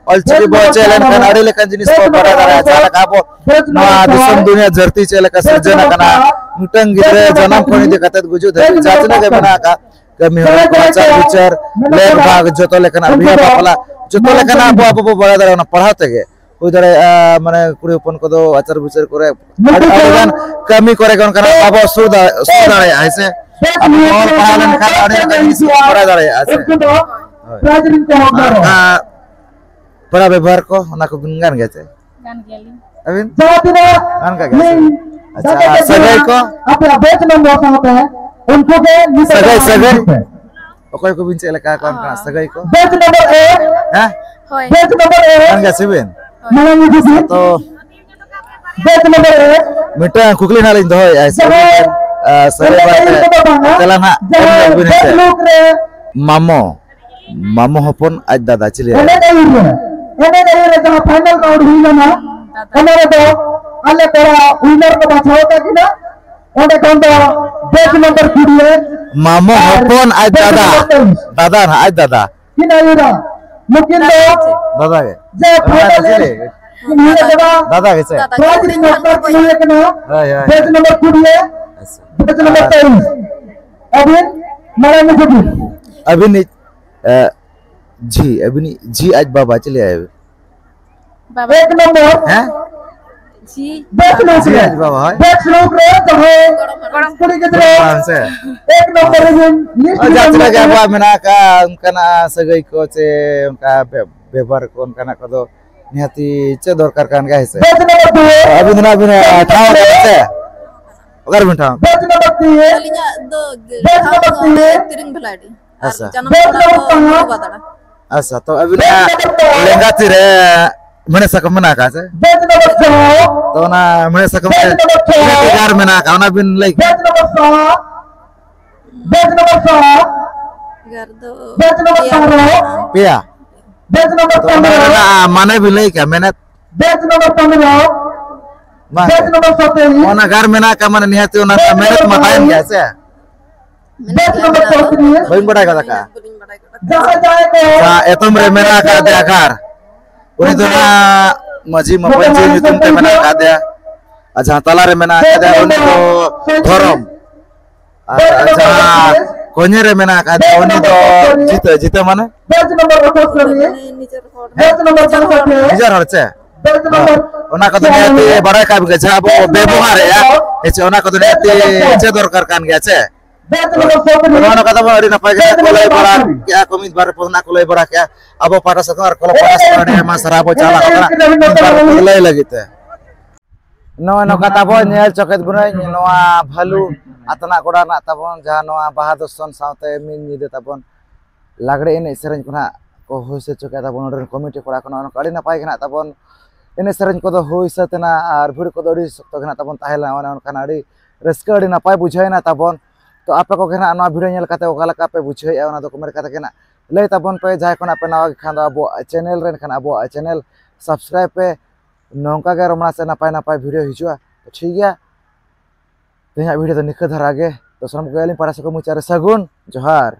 ᱚᱞ ᱪᱤᱠᱤ ᱵᱚ ᱪᱮᱫ ᱞᱮᱱᱠᱷᱟᱱ ᱟᱹᱰᱤ ᱞᱮᱠᱟᱱ ᱡᱤᱱᱤᱥ ᱵᱚ ᱵᱟᱲᱟᱭ ᱫᱟᱲᱮᱭᱟᱜᱼᱟ, ᱡᱟᱦᱟᱸ ᱞᱮᱠᱟ ᱟᱵᱚ ᱱᱚᱣᱟ ᱫᱤᱥᱚᱢ ᱫᱩᱱᱤᱭᱟᱹ ᱫᱷᱟᱹᱨᱛᱤ ᱪᱮᱫ ᱞᱮᱠᱟ ᱥᱤᱨᱡᱚᱱ ᱟᱠᱟᱱᱟ, ᱢᱤᱫᱴᱟᱝ ᱜᱤᱫᱽᱨᱟᱹ ᱡᱟᱱᱟᱢ ᱠᱷᱚᱱ ᱤᱫᱤ ᱠᱟᱛᱮ ᱜᱩᱡᱩᱜ ᱫᱷᱟᱹᱵᱤᱡ ᱡᱟᱦᱟᱸ ᱛᱤᱱᱟᱹᱜ ᱜᱮ ᱢᱮᱱᱟᱜ ᱟᱠᱟᱫ ᱠᱟᱹᱢᱤ ᱦᱚᱨᱟ ᱠᱚ, ᱟᱪᱟᱨ ᱵᱤᱪᱟᱹᱨ, ᱞᱮᱠ ᱵᱷᱟᱜᱽ, ᱡᱚᱛᱚ ᱞᱮᱠᱟᱱᱟᱜ ᱵᱤᱦᱟᱹ ᱵᱟᱯᱞᱟ, ᱡᱚᱛᱚ ᱞᱮᱠᱟᱱᱟᱜ ᱟᱵᱚ, ᱟᱵᱚ ᱵᱚ ᱵᱟᱲᱟᱭ ᱫᱟᱲᱮᱭᱟᱜᱼᱟ ᱚᱱᱟ ᱯᱟᱲᱦᱟᱣ ᱛᱮᱜᱮ᱾ ᱦᱩᱭ ᱫᱟᱲᱮᱭᱟᱜᱼᱟ, ᱢᱟᱱᱮ, ᱠᱩᱲᱤ ᱦᱚᱯᱚᱱ ᱠᱚᱫᱚ ᱟᱪᱟᱨ ᱵᱤᱪᱟᱹᱨ ᱠᱚᱨᱮ ᱟᱹᱰᱤ, ᱟᱹᱰᱤ ᱜᱟᱱ ᱠᱟᱹᱢᱤ ᱠᱚᱨᱮ ᱜᱮ ᱚᱱᱠᱟᱱᱟᱜ ᱵᱟᱵᱚ ᱥᱩᱨ ᱫᱟ-, ᱥᱩᱨ ᱫᱟᱲᱮᱭᱟᱜᱼᱟ, ᱦᱮᱸ ᱥᱮ? ᱟᱵᱚ ᱦᱚᱲ ᱯᱟᱲᱦᱟᱣ ᱞᱮᱱᱠᱷᱟᱱ ᱟᱹᱰᱤ ᱞᱮᱠᱟᱱ ᱡᱤᱱᱤᱥ ᱵᱚᱱ ᱠᱚᱨᱟᱣ ᱫᱟᱲᱮᱭᱟᱜᱼᱟ, ᱦᱮᱸ ᱥᱮ? ᱦᱳᱭ᱾ ᱟᱨ ᱚᱱᱠᱟ ᱯᱮᱲᱟ ᱵᱮᱵᱚᱦᱟᱨ ᱠᱚ, ᱚᱱᱟ ᱠᱚᱵᱤᱱ ᱜᱟᱱ ᱜᱮᱭᱟ ᱪᱮ? ᱜᱟᱱ ᱜᱮᱭᱟᱞᱤᱧ᱾ ᱟᱹᱵᱤᱱ? ᱡᱟᱦᱟᱸ ᱛᱤᱱᱟᱹᱜ ᱜᱟᱱ ᱠᱟᱜ ᱜᱮᱭᱟ ᱥᱮ? ᱞᱤᱧ ᱟᱪᱪᱷᱟ, ᱡᱟᱸᱜᱟ ᱟᱨ ᱥᱟᱹᱜᱟᱹᱭ ᱠᱚ? ᱟᱯᱮᱭᱟᱜ batch number ᱥᱟᱶᱛᱮ ᱩᱱᱠᱩ ᱜᱮ ᱱᱤᱛᱚᱜ ᱥᱟᱹᱜᱟᱹᱭ, ᱫᱚ ᱥᱟᱹᱜᱟᱹᱭ? ᱦᱤᱡᱩᱜ ᱯᱮ᱾ ᱚᱠᱚᱭ ᱠᱚᱵᱤᱱ ᱪᱮᱫ ᱞᱮᱠᱟ ᱠᱚᱣᱟ ᱚᱱᱠᱟᱱᱟᱜ ᱥᱟᱹᱜᱟᱹᱭ ᱠᱚ? Batch number A, ᱦᱮᱸ? ᱦᱳᱭ᱾ Batch number A, ᱜᱟᱱ ᱜᱮᱭᱟ ᱥᱮ ᱵᱤᱱ? ᱢᱟᱲᱟᱝ ᱦᱤᱡᱩᱜ ᱵᱤᱱ᱾ ᱛᱚ, Batch number A, ᱢᱤᱫᱴᱟᱝ ᱠᱩᱠᱞᱤ ᱱᱟᱦᱟᱜ ᱞᱤᱧ ᱫᱚᱦᱚᱭᱮᱫᱼᱟ, ᱥᱟᱹᱜᱟᱹᱭ ᱡᱟᱦᱟᱸᱭ, ᱵᱟᱨᱮᱛᱮ ᱮᱱᱮᱡ ᱟᱹᱭᱩᱨ ᱠᱚᱫᱚ ᱵᱟᱝᱟ, ᱛᱮᱞᱟ ᱱᱟᱦᱟᱜ ᱮᱢ ᱡᱟᱦᱟᱸᱭ ᱧᱚᱜ ᱵᱤᱱ ᱦᱮᱸ ᱥᱮ᱾ Batch look ᱨᱮ ᱢᱟᱢᱚ, ᱢᱟᱢᱚ ᱦᱚᱯᱚᱱ ᱟᱡ ᱫᱟᱫᱟ ᱪᱤᱞᱤ ᱟᱭ? ᱮᱱᱮᱡ ᱟᱹᱭᱩᱨ ᱨᱮ, ᱮᱱᱮᱡ ᱟᱹᱭᱩᱨ ᱨᱮ ᱡᱟᱦᱟᱸ final round ᱦᱩᱭ ᱞᱮᱱᱟ, ᱚᱱᱟ ᱨᱮᱫᱚ ᱟᱞᱮ ᱠᱚᱲᱟ winner ᱠᱚ ᱵᱟᱪᱷᱟᱣ ᱟᱠᱟᱫ ᱠᱤᱱᱟ᱾ ᱚᱸᱰᱮ ᱠᱷᱚᱱ ᱫᱚ batch number ᱠᱩᱲᱤ ᱨᱮ ᱢᱟᱢᱚ ᱟᱨ ᱦᱚᱯᱚᱱ ᱟᱡ batch ᱫᱟᱫᱟ᱾ Number ᱛᱮᱭᱤᱥ᱾ ᱫᱟᱫᱟ ᱱᱟᱦᱟᱜ, ᱟᱡ ᱫᱟᱫᱟ᱾ ᱠᱤᱱ ᱟᱹᱭᱩᱨᱟ᱾ ᱱᱩᱠᱤᱱ ᱫᱚ ᱫᱟᱫᱟ ᱜᱮ᱾ ᱡᱮ ᱚᱱᱟ final ᱫᱚ ᱨᱮ ᱪᱤᱞᱤ? ᱠᱤᱱ ᱦᱩᱭ ᱟᱠᱟᱱᱟ᱾ ᱫᱟᱫᱟ ᱜᱮ ᱥᱮ? ᱫᱟᱫᱟ ᱜᱮ᱾ Prize ᱨᱮᱱ ᱦᱚᱠᱫᱟᱨ ᱠᱤᱱ ᱦᱩᱭ ᱟᱠᱟᱱᱟ᱾ ᱦᱳᱭ, ᱦᱳᱭ, ᱦᱳᱭ᱾ Batch number ᱠᱩᱲᱤ ᱨᱮ, ᱟᱪᱪᱷᱟ᱾ Batch number ᱟᱨ ᱛᱮᱭᱤᱥ᱾ ᱟᱹᱵᱤᱱ ᱢᱟᱲᱟᱝ ᱦᱤᱡᱩᱜ ᱵᱤᱱ᱾ ᱟᱹᱵᱤᱱᱤᱡ, ᱮ, ᱡᱷᱤ, ᱟᱹᱵᱤᱱᱤᱡ ᱡᱷᱤ ᱟᱡ ᱵᱟᱵᱟ ᱪᱤᱞᱤ ᱟᱭ? ᱵᱟᱵᱟ᱾ ᱮᱠ ᱱᱚᱢᱵᱚᱨ᱾ ᱦᱮᱸ? ᱡᱷᱤ᱾ ᱵᱮᱥ ᱞᱩᱠ ᱡᱷᱤ ᱨᱮ᱾ ᱟᱡ ᱵᱟᱵᱟ, ᱦᱳᱭ᱾ ᱵᱮᱥ ᱞᱩᱠ ᱨᱮ ᱡᱟᱦᱟᱸᱭ ᱜᱚᱲᱚᱢ ᱦᱟᱲᱟᱢ᱾ ᱠᱩᱲᱤ ᱜᱤᱫᱽᱨᱟᱹ ᱜᱚᱲᱚᱢ ᱦᱟᱲᱟᱢ ᱥᱮ? ᱮᱠ ᱱᱚᱢᱵᱚᱨ ᱨᱮᱵᱤᱱ list ᱦᱳᱭ, ᱡᱟᱦᱟᱸ ᱨᱮᱵᱤᱱ ᱛᱤᱱᱟᱹᱜ ᱜᱮ ᱧᱟᱢᱟ᱾ ᱟᱵᱚᱣᱟᱜ ᱢᱮᱱᱟᱜ ᱟᱠᱟᱫ ᱚᱱᱠᱟᱱᱟᱜ ᱥᱟᱹᱜᱟᱹᱭ ᱠᱚ ᱪᱮ ᱚᱱᱠᱟ ᱵᱮ-, ᱵᱮᱵᱚᱦᱟᱨ ᱠᱚ ᱚᱱᱠᱟᱱᱟᱜ ᱠᱚᱫᱚ ᱱᱤᱦᱟᱹᱛᱤ ᱪᱮᱫ ᱫᱚᱨᱠᱟᱨ ᱠᱟᱱ ᱜᱮᱭᱟ, ᱦᱮᱸ ᱥᱮ? ᱵᱮᱥ ᱱᱚᱢᱵᱚᱨ ᱫᱩ᱾ ᱟᱹᱵᱤᱱ ᱫᱚ ᱱᱟᱜ ᱵᱤᱱ ᱴᱷᱟᱶ ᱟᱠᱟᱫᱟ ᱥᱮ? ᱚᱠᱟᱨᱮ ᱵᱤᱱ ᱴᱷᱟᱶ? ᱵᱮᱥ ᱱᱚᱢᱵᱚᱨ ᱛᱤᱱ᱾ ᱟᱹᱞᱤᱧᱟᱜ ᱫᱚ ᱵᱮᱥ ᱴᱷᱟᱶ ᱱᱚᱢᱵᱚᱨ ᱫᱚ ᱛᱤᱱ᱾ ᱚᱸᱰᱮ ᱛᱤᱨᱤᱝ ᱵᱷᱮᱞᱟᱰᱤ᱾ ᱟᱨ ᱟᱪᱪᱷᱟ᱾ ᱡᱟᱱᱟᱢ ᱵᱮᱥ ᱴᱚᱞᱟ ᱱᱚᱢᱵᱚᱨ ᱫᱚ ᱯᱟᱸᱪ᱾ ᱢᱩᱨᱜᱟᱫᱟᱲᱟ᱾ ᱟᱪᱪᱷᱟ, ᱛᱚ ᱟᱹᱵᱤᱱᱟᱜ ᱵᱮᱥ ᱱᱚᱢᱵᱚᱨ ᱯᱟᱸᱪ᱾ ᱞᱮᱸᱜᱟ ᱛᱤ ᱨᱮ ᱢᱮᱬᱦᱮᱫ ᱥᱟᱠᱚᱢ ᱢᱮᱱᱟᱜ ᱟᱠᱟᱫ ᱥᱮ? ᱵᱮᱥ ᱱᱚᱢᱵᱚᱨ ᱪᱷᱚ᱾ ᱛᱚ ᱚᱱᱟ ᱢᱮᱬᱦᱮᱫ ᱥᱟᱠᱚᱢ ᱵᱮᱥ ᱨᱮ ᱱᱚᱢᱵᱚᱨ ᱪᱷᱚ᱾ ᱛᱤᱱᱟᱹᱜ ᱵᱷᱮᱜᱟᱨ ᱢᱮᱱᱟᱜ ᱟᱠᱟᱫ, ᱚᱱᱟ ᱵᱤᱱ ᱞᱟᱹᱭ ᱠᱮᱭᱟ? ᱵᱮᱥ ᱱᱚᱢᱵᱚᱨ ᱥᱟᱛ᱾ ᱵᱮᱥ ᱱᱚᱢᱵᱚᱨ ᱥᱟᱛ᱾ ᱵᱷᱮᱜᱟᱨ ᱫᱚ ᱵᱮᱥ ᱱᱚᱢᱵᱚᱨ ᱯᱮᱭᱟ ᱯᱚᱱᱨᱚ᱾ ᱢᱮᱱᱟᱜᱼᱟ᱾ ᱯᱮᱭᱟ? ᱵᱮᱥ ᱱᱚᱢᱵᱚᱨ ᱛᱚ ᱚᱱᱟ ᱯᱚᱱᱨᱚ᱾ ᱨᱮᱱᱟᱜ ᱢᱟᱱᱮ ᱵᱤᱱ ᱞᱟᱹᱭ ᱠᱮᱭᱟ, ᱢᱮᱱᱮᱫ? ᱵᱮᱥ ᱱᱚᱢᱵᱚᱨ ᱯᱚᱱᱨᱚ᱾ ᱵᱟᱝ᱾ ᱵᱮᱥ ᱱᱚᱢᱵᱚᱨ ᱥᱟᱛᱟᱭᱤᱥ᱾ ᱚᱱᱟ ᱜᱟᱨ ᱢᱮᱱᱟᱜ ᱟᱠᱟᱫ ᱢᱟᱱᱮ ᱱᱤᱦᱟᱹᱛ ᱚᱱᱟ ᱵᱮᱥ ᱢᱮᱱᱮᱫ ᱢᱟ ᱱᱚᱢᱵᱚᱨ ᱛᱟᱦᱮᱱ ᱜᱮᱭᱟ ᱥᱮ? ᱵᱮᱥ ᱱᱚᱢᱵᱚᱨ ᱪᱚᱣᱛᱨᱤᱥ᱾ ᱵᱟᱹᱧ ᱵᱟᱰᱟᱭ ᱜᱚᱫ ᱟᱠᱟᱫᱼᱟ᱾ ᱡᱟᱦᱟᱸ ᱡᱟᱦᱟᱸᱭ ᱠᱚ ᱡᱟᱦᱟᱸ ᱮᱛᱚᱢ ᱨᱮ ᱢᱮᱱᱟᱜ ᱟᱠᱟᱫ ᱫᱮᱭᱟ ᱜᱟᱨ, ᱩᱱᱤ ᱫᱚ ᱱᱟᱦᱟᱜ ᱢᱟᱹᱡᱷᱤ ᱢᱟᱹᱯᱟᱹᱡᱷᱤ ᱧᱩᱛᱩᱢ ᱛᱮ ᱢᱮᱱᱟᱜ ᱟᱠᱟᱫ ᱫᱮᱭᱟ᱾ ᱟᱨ ᱡᱟᱦᱟᱸ ᱛᱟᱞᱟ ᱨᱮ ᱢᱮᱱᱟᱜ ᱟᱠᱟᱫ ᱫᱮᱭᱟ, ᱩᱱᱤ ᱫᱚ ᱫᱷᱚᱨᱚᱢ᱾ ᱟᱨ ᱡᱟᱦᱟᱸ ᱠᱚᱧᱮ ᱨᱮ ᱢᱮᱱᱟᱜ ᱟᱠᱟᱫ ᱫᱮᱭᱟ, ᱩᱱᱤ ᱫᱚ ᱡᱤᱛᱟᱹ, ᱡᱤᱛᱟᱹ ᱢᱟᱱᱮ? ᱵᱮᱪ ᱱᱚᱢᱵᱚᱨ ᱟᱴᱷᱟᱥ ᱨᱮ᱾ ᱢᱟᱱᱮ ᱱᱤᱡᱮᱨ ᱦᱚᱲ᱾ ᱵᱮᱪ ᱱᱚᱢᱵᱚᱨ ᱱᱤᱡᱮᱨ ᱦᱚᱲ᱾ ᱵᱟᱥᱴ ᱨᱮ᱾ ᱱᱤᱡᱮᱨ ᱦᱚᱲ ᱪᱮ? ᱵᱮᱪ ᱱᱚᱢᱵᱚᱨ ᱚᱱᱟ ᱠᱚᱫᱚ ᱱᱤᱦᱟᱹᱛᱤ ᱵᱟᱲᱟᱭ ᱠᱟᱜ ᱜᱮ, ᱡᱟᱦᱟᱸ ᱵᱚ ᱵᱮᱵᱚᱦᱟᱨᱮᱜᱼᱟ, ᱦᱮᱸ ᱥᱮ, ᱚᱱᱟ ᱠᱚᱫᱚ ᱱᱤᱦᱟᱹᱛᱤ ᱪᱮᱫ ᱫᱚᱨᱠᱟᱨ ᱠᱟᱱ ᱜᱮᱭᱟ ᱥᱮ᱾ ᱱᱚᱜᱼᱚ ᱱᱚᱝᱠᱟ ᱛᱟᱵᱚᱱ ᱟᱹᱰᱤ ᱱᱟᱯᱟᱭ ᱜᱮ ᱠᱚ ᱞᱟᱹᱭ ᱵᱟᱲᱟ ᱠᱮᱜᱼᱟ ᱠᱚ, ᱢᱤᱫ ᱵᱟᱨ ᱨᱮ ᱯᱚᱫᱱᱟ ᱠᱚ ᱞᱟᱹᱭ ᱵᱟᱲᱟ ᱠᱮᱜᱼᱟ᱾ ᱟᱵᱚ ᱯᱟᱦᱴᱟ ᱥᱮᱫ ᱠᱷᱚᱱ ᱟᱨ ᱠᱚᱞᱚ ᱯᱟᱦᱴᱟ ᱥᱮᱫ ᱠᱷᱚᱱ ᱟᱹᱰᱤ ᱟᱭᱢᱟ ᱥᱟᱨᱦᱟᱣ ᱵᱚ ᱪᱟᱞ ᱟᱠᱚ ᱠᱟᱱᱟ ᱢᱤᱫ ᱵᱟᱨ ᱠᱚ ᱞᱟᱹᱭ ᱞᱟᱹᱜᱤᱫ ᱛᱮ᱾ ᱱᱚᱜᱼᱚᱭ ᱱᱚᱝᱠᱟ ᱛᱟᱵᱚᱱ ᱧᱮᱞ ᱪᱚ ᱠᱮᱫ ᱵᱚᱱᱟᱹᱧ ᱱᱚᱣᱟ ᱵᱷᱟᱞᱩ ᱟᱛᱱᱟᱜ ᱜᱚᱰᱟ ᱨᱮᱱᱟᱜ ᱛᱟᱵᱚᱱ ᱡᱟᱦᱟᱸ ᱱᱚᱣᱟ ᱵᱟᱦᱟ ᱫᱚᱨᱥᱚᱱ ᱥᱟᱶᱛᱮ ᱢᱤᱫ ᱧᱤᱫᱟᱹ ᱛᱟᱵᱚᱱ ᱞᱟᱜᱽᱲᱮ ᱮᱱᱮᱡ ᱥᱮᱨᱮᱧ ᱠᱚ ᱱᱟᱦᱟᱜ ᱠᱚ ᱦᱩᱭ ᱥᱟᱹᱛ ᱪᱚ ᱠᱮᱫᱟ ᱛᱟᱵᱚᱱ ᱱᱚᱰᱮ ᱨᱮᱱ ᱠᱚᱢᱤᱴᱤ ᱠᱚᱲᱟ ᱠᱚ᱾ ᱱᱚᱜᱼᱚ ᱱᱚᱝᱠᱟ ᱟᱹᱰᱤ ᱱᱟᱯᱟᱭ ᱜᱮ ᱱᱟᱦᱟᱜ ᱛᱟᱵᱚᱱ ᱮᱱᱮᱡ ᱥᱮᱨᱮᱧ ᱠᱚᱫᱚ ᱦᱩᱭ ᱥᱟᱹᱛ ᱮᱱᱟ ᱟᱨ ᱵᱷᱤᱲ ᱠᱚᱫᱚ ᱟᱹᱰᱤ ᱥᱚᱠᱛᱚ ᱜᱮ ᱱᱟᱦᱟᱜ ᱛᱟᱵᱚᱱ ᱛᱟᱦᱮᱸ ᱞᱮᱱᱟ᱾ ᱚᱱᱮ ᱚᱱᱠᱟᱱ ᱟᱹᱰᱤ ᱨᱟᱹᱥᱠᱟᱹ, ᱟᱹᱰᱤ ᱱᱟᱯᱟᱭ ᱵᱩᱡᱷᱟᱹᱣ ᱮᱱᱟ ᱛᱟᱵᱚᱱ᱾ ᱛᱚ ᱟᱯᱮ ᱠᱚᱜᱮ ᱱᱟᱦᱟᱜ ᱱᱚᱣᱟ ᱵᱷᱤᱰᱤᱭᱳ ᱧᱮᱞ ᱠᱟᱛᱮ ᱚᱠᱟ ᱞᱮᱠᱟ ᱯᱮ ᱵᱩᱡᱷᱟᱹᱣᱮᱫᱼᱟ, ᱚᱱᱟ ᱫᱚ ᱠᱚᱢᱮᱱᱴ ᱠᱟᱛᱮ ᱜᱮ ᱱᱟᱦᱟᱜ ᱞᱟᱹᱭ ᱛᱟᱵᱚᱱ ᱯᱮ᱾ ᱡᱟᱦᱟᱸᱭ ᱠᱷᱚᱱᱟᱜ ᱯᱮ ᱱᱟᱣᱟ ᱜᱮ ᱠᱷᱟᱱ ᱫᱚ ᱟᱵᱚᱣᱟᱜ ᱪᱮᱱᱮᱞ ᱨᱮ, ᱮᱱᱠᱷᱟᱱ ᱟᱵᱚᱣᱟᱜ ᱪᱮᱱᱮᱞ ᱥᱟᱵᱥᱠᱨᱟᱭᱤᱵᱽ ᱯᱮ᱾ ᱱᱚᱝᱠᱟ ᱜᱮ ᱨᱚᱢᱚᱲᱟ ᱥᱮ ᱱᱟᱯᱟᱭ ᱱᱟᱯᱟᱭ ᱵᱷᱤᱰᱤᱭᱳ ᱦᱤᱡᱩᱜᱼᱟ᱾ ᱛᱚ ᱴᱷᱤᱠ ᱜᱮᱭᱟ, ᱛᱮᱦᱮᱧᱟᱜ ᱵᱷᱤᱰᱤᱭᱳ ᱫᱚ ᱱᱤᱠᱟᱹ ᱫᱷᱟᱨᱟ ᱜᱮ᱾ ᱛᱚ ᱥᱟᱱᱟᱢ ᱠᱚᱜᱮ ᱟᱹᱞᱤᱧ ᱯᱟᱦᱴᱟ ᱥᱮᱫ ᱠᱷᱚᱱ ᱢᱩᱪᱟᱹᱫ ᱨᱮ ᱥᱟᱹᱜᱩᱱ ᱡᱚᱦᱟᱨ᱾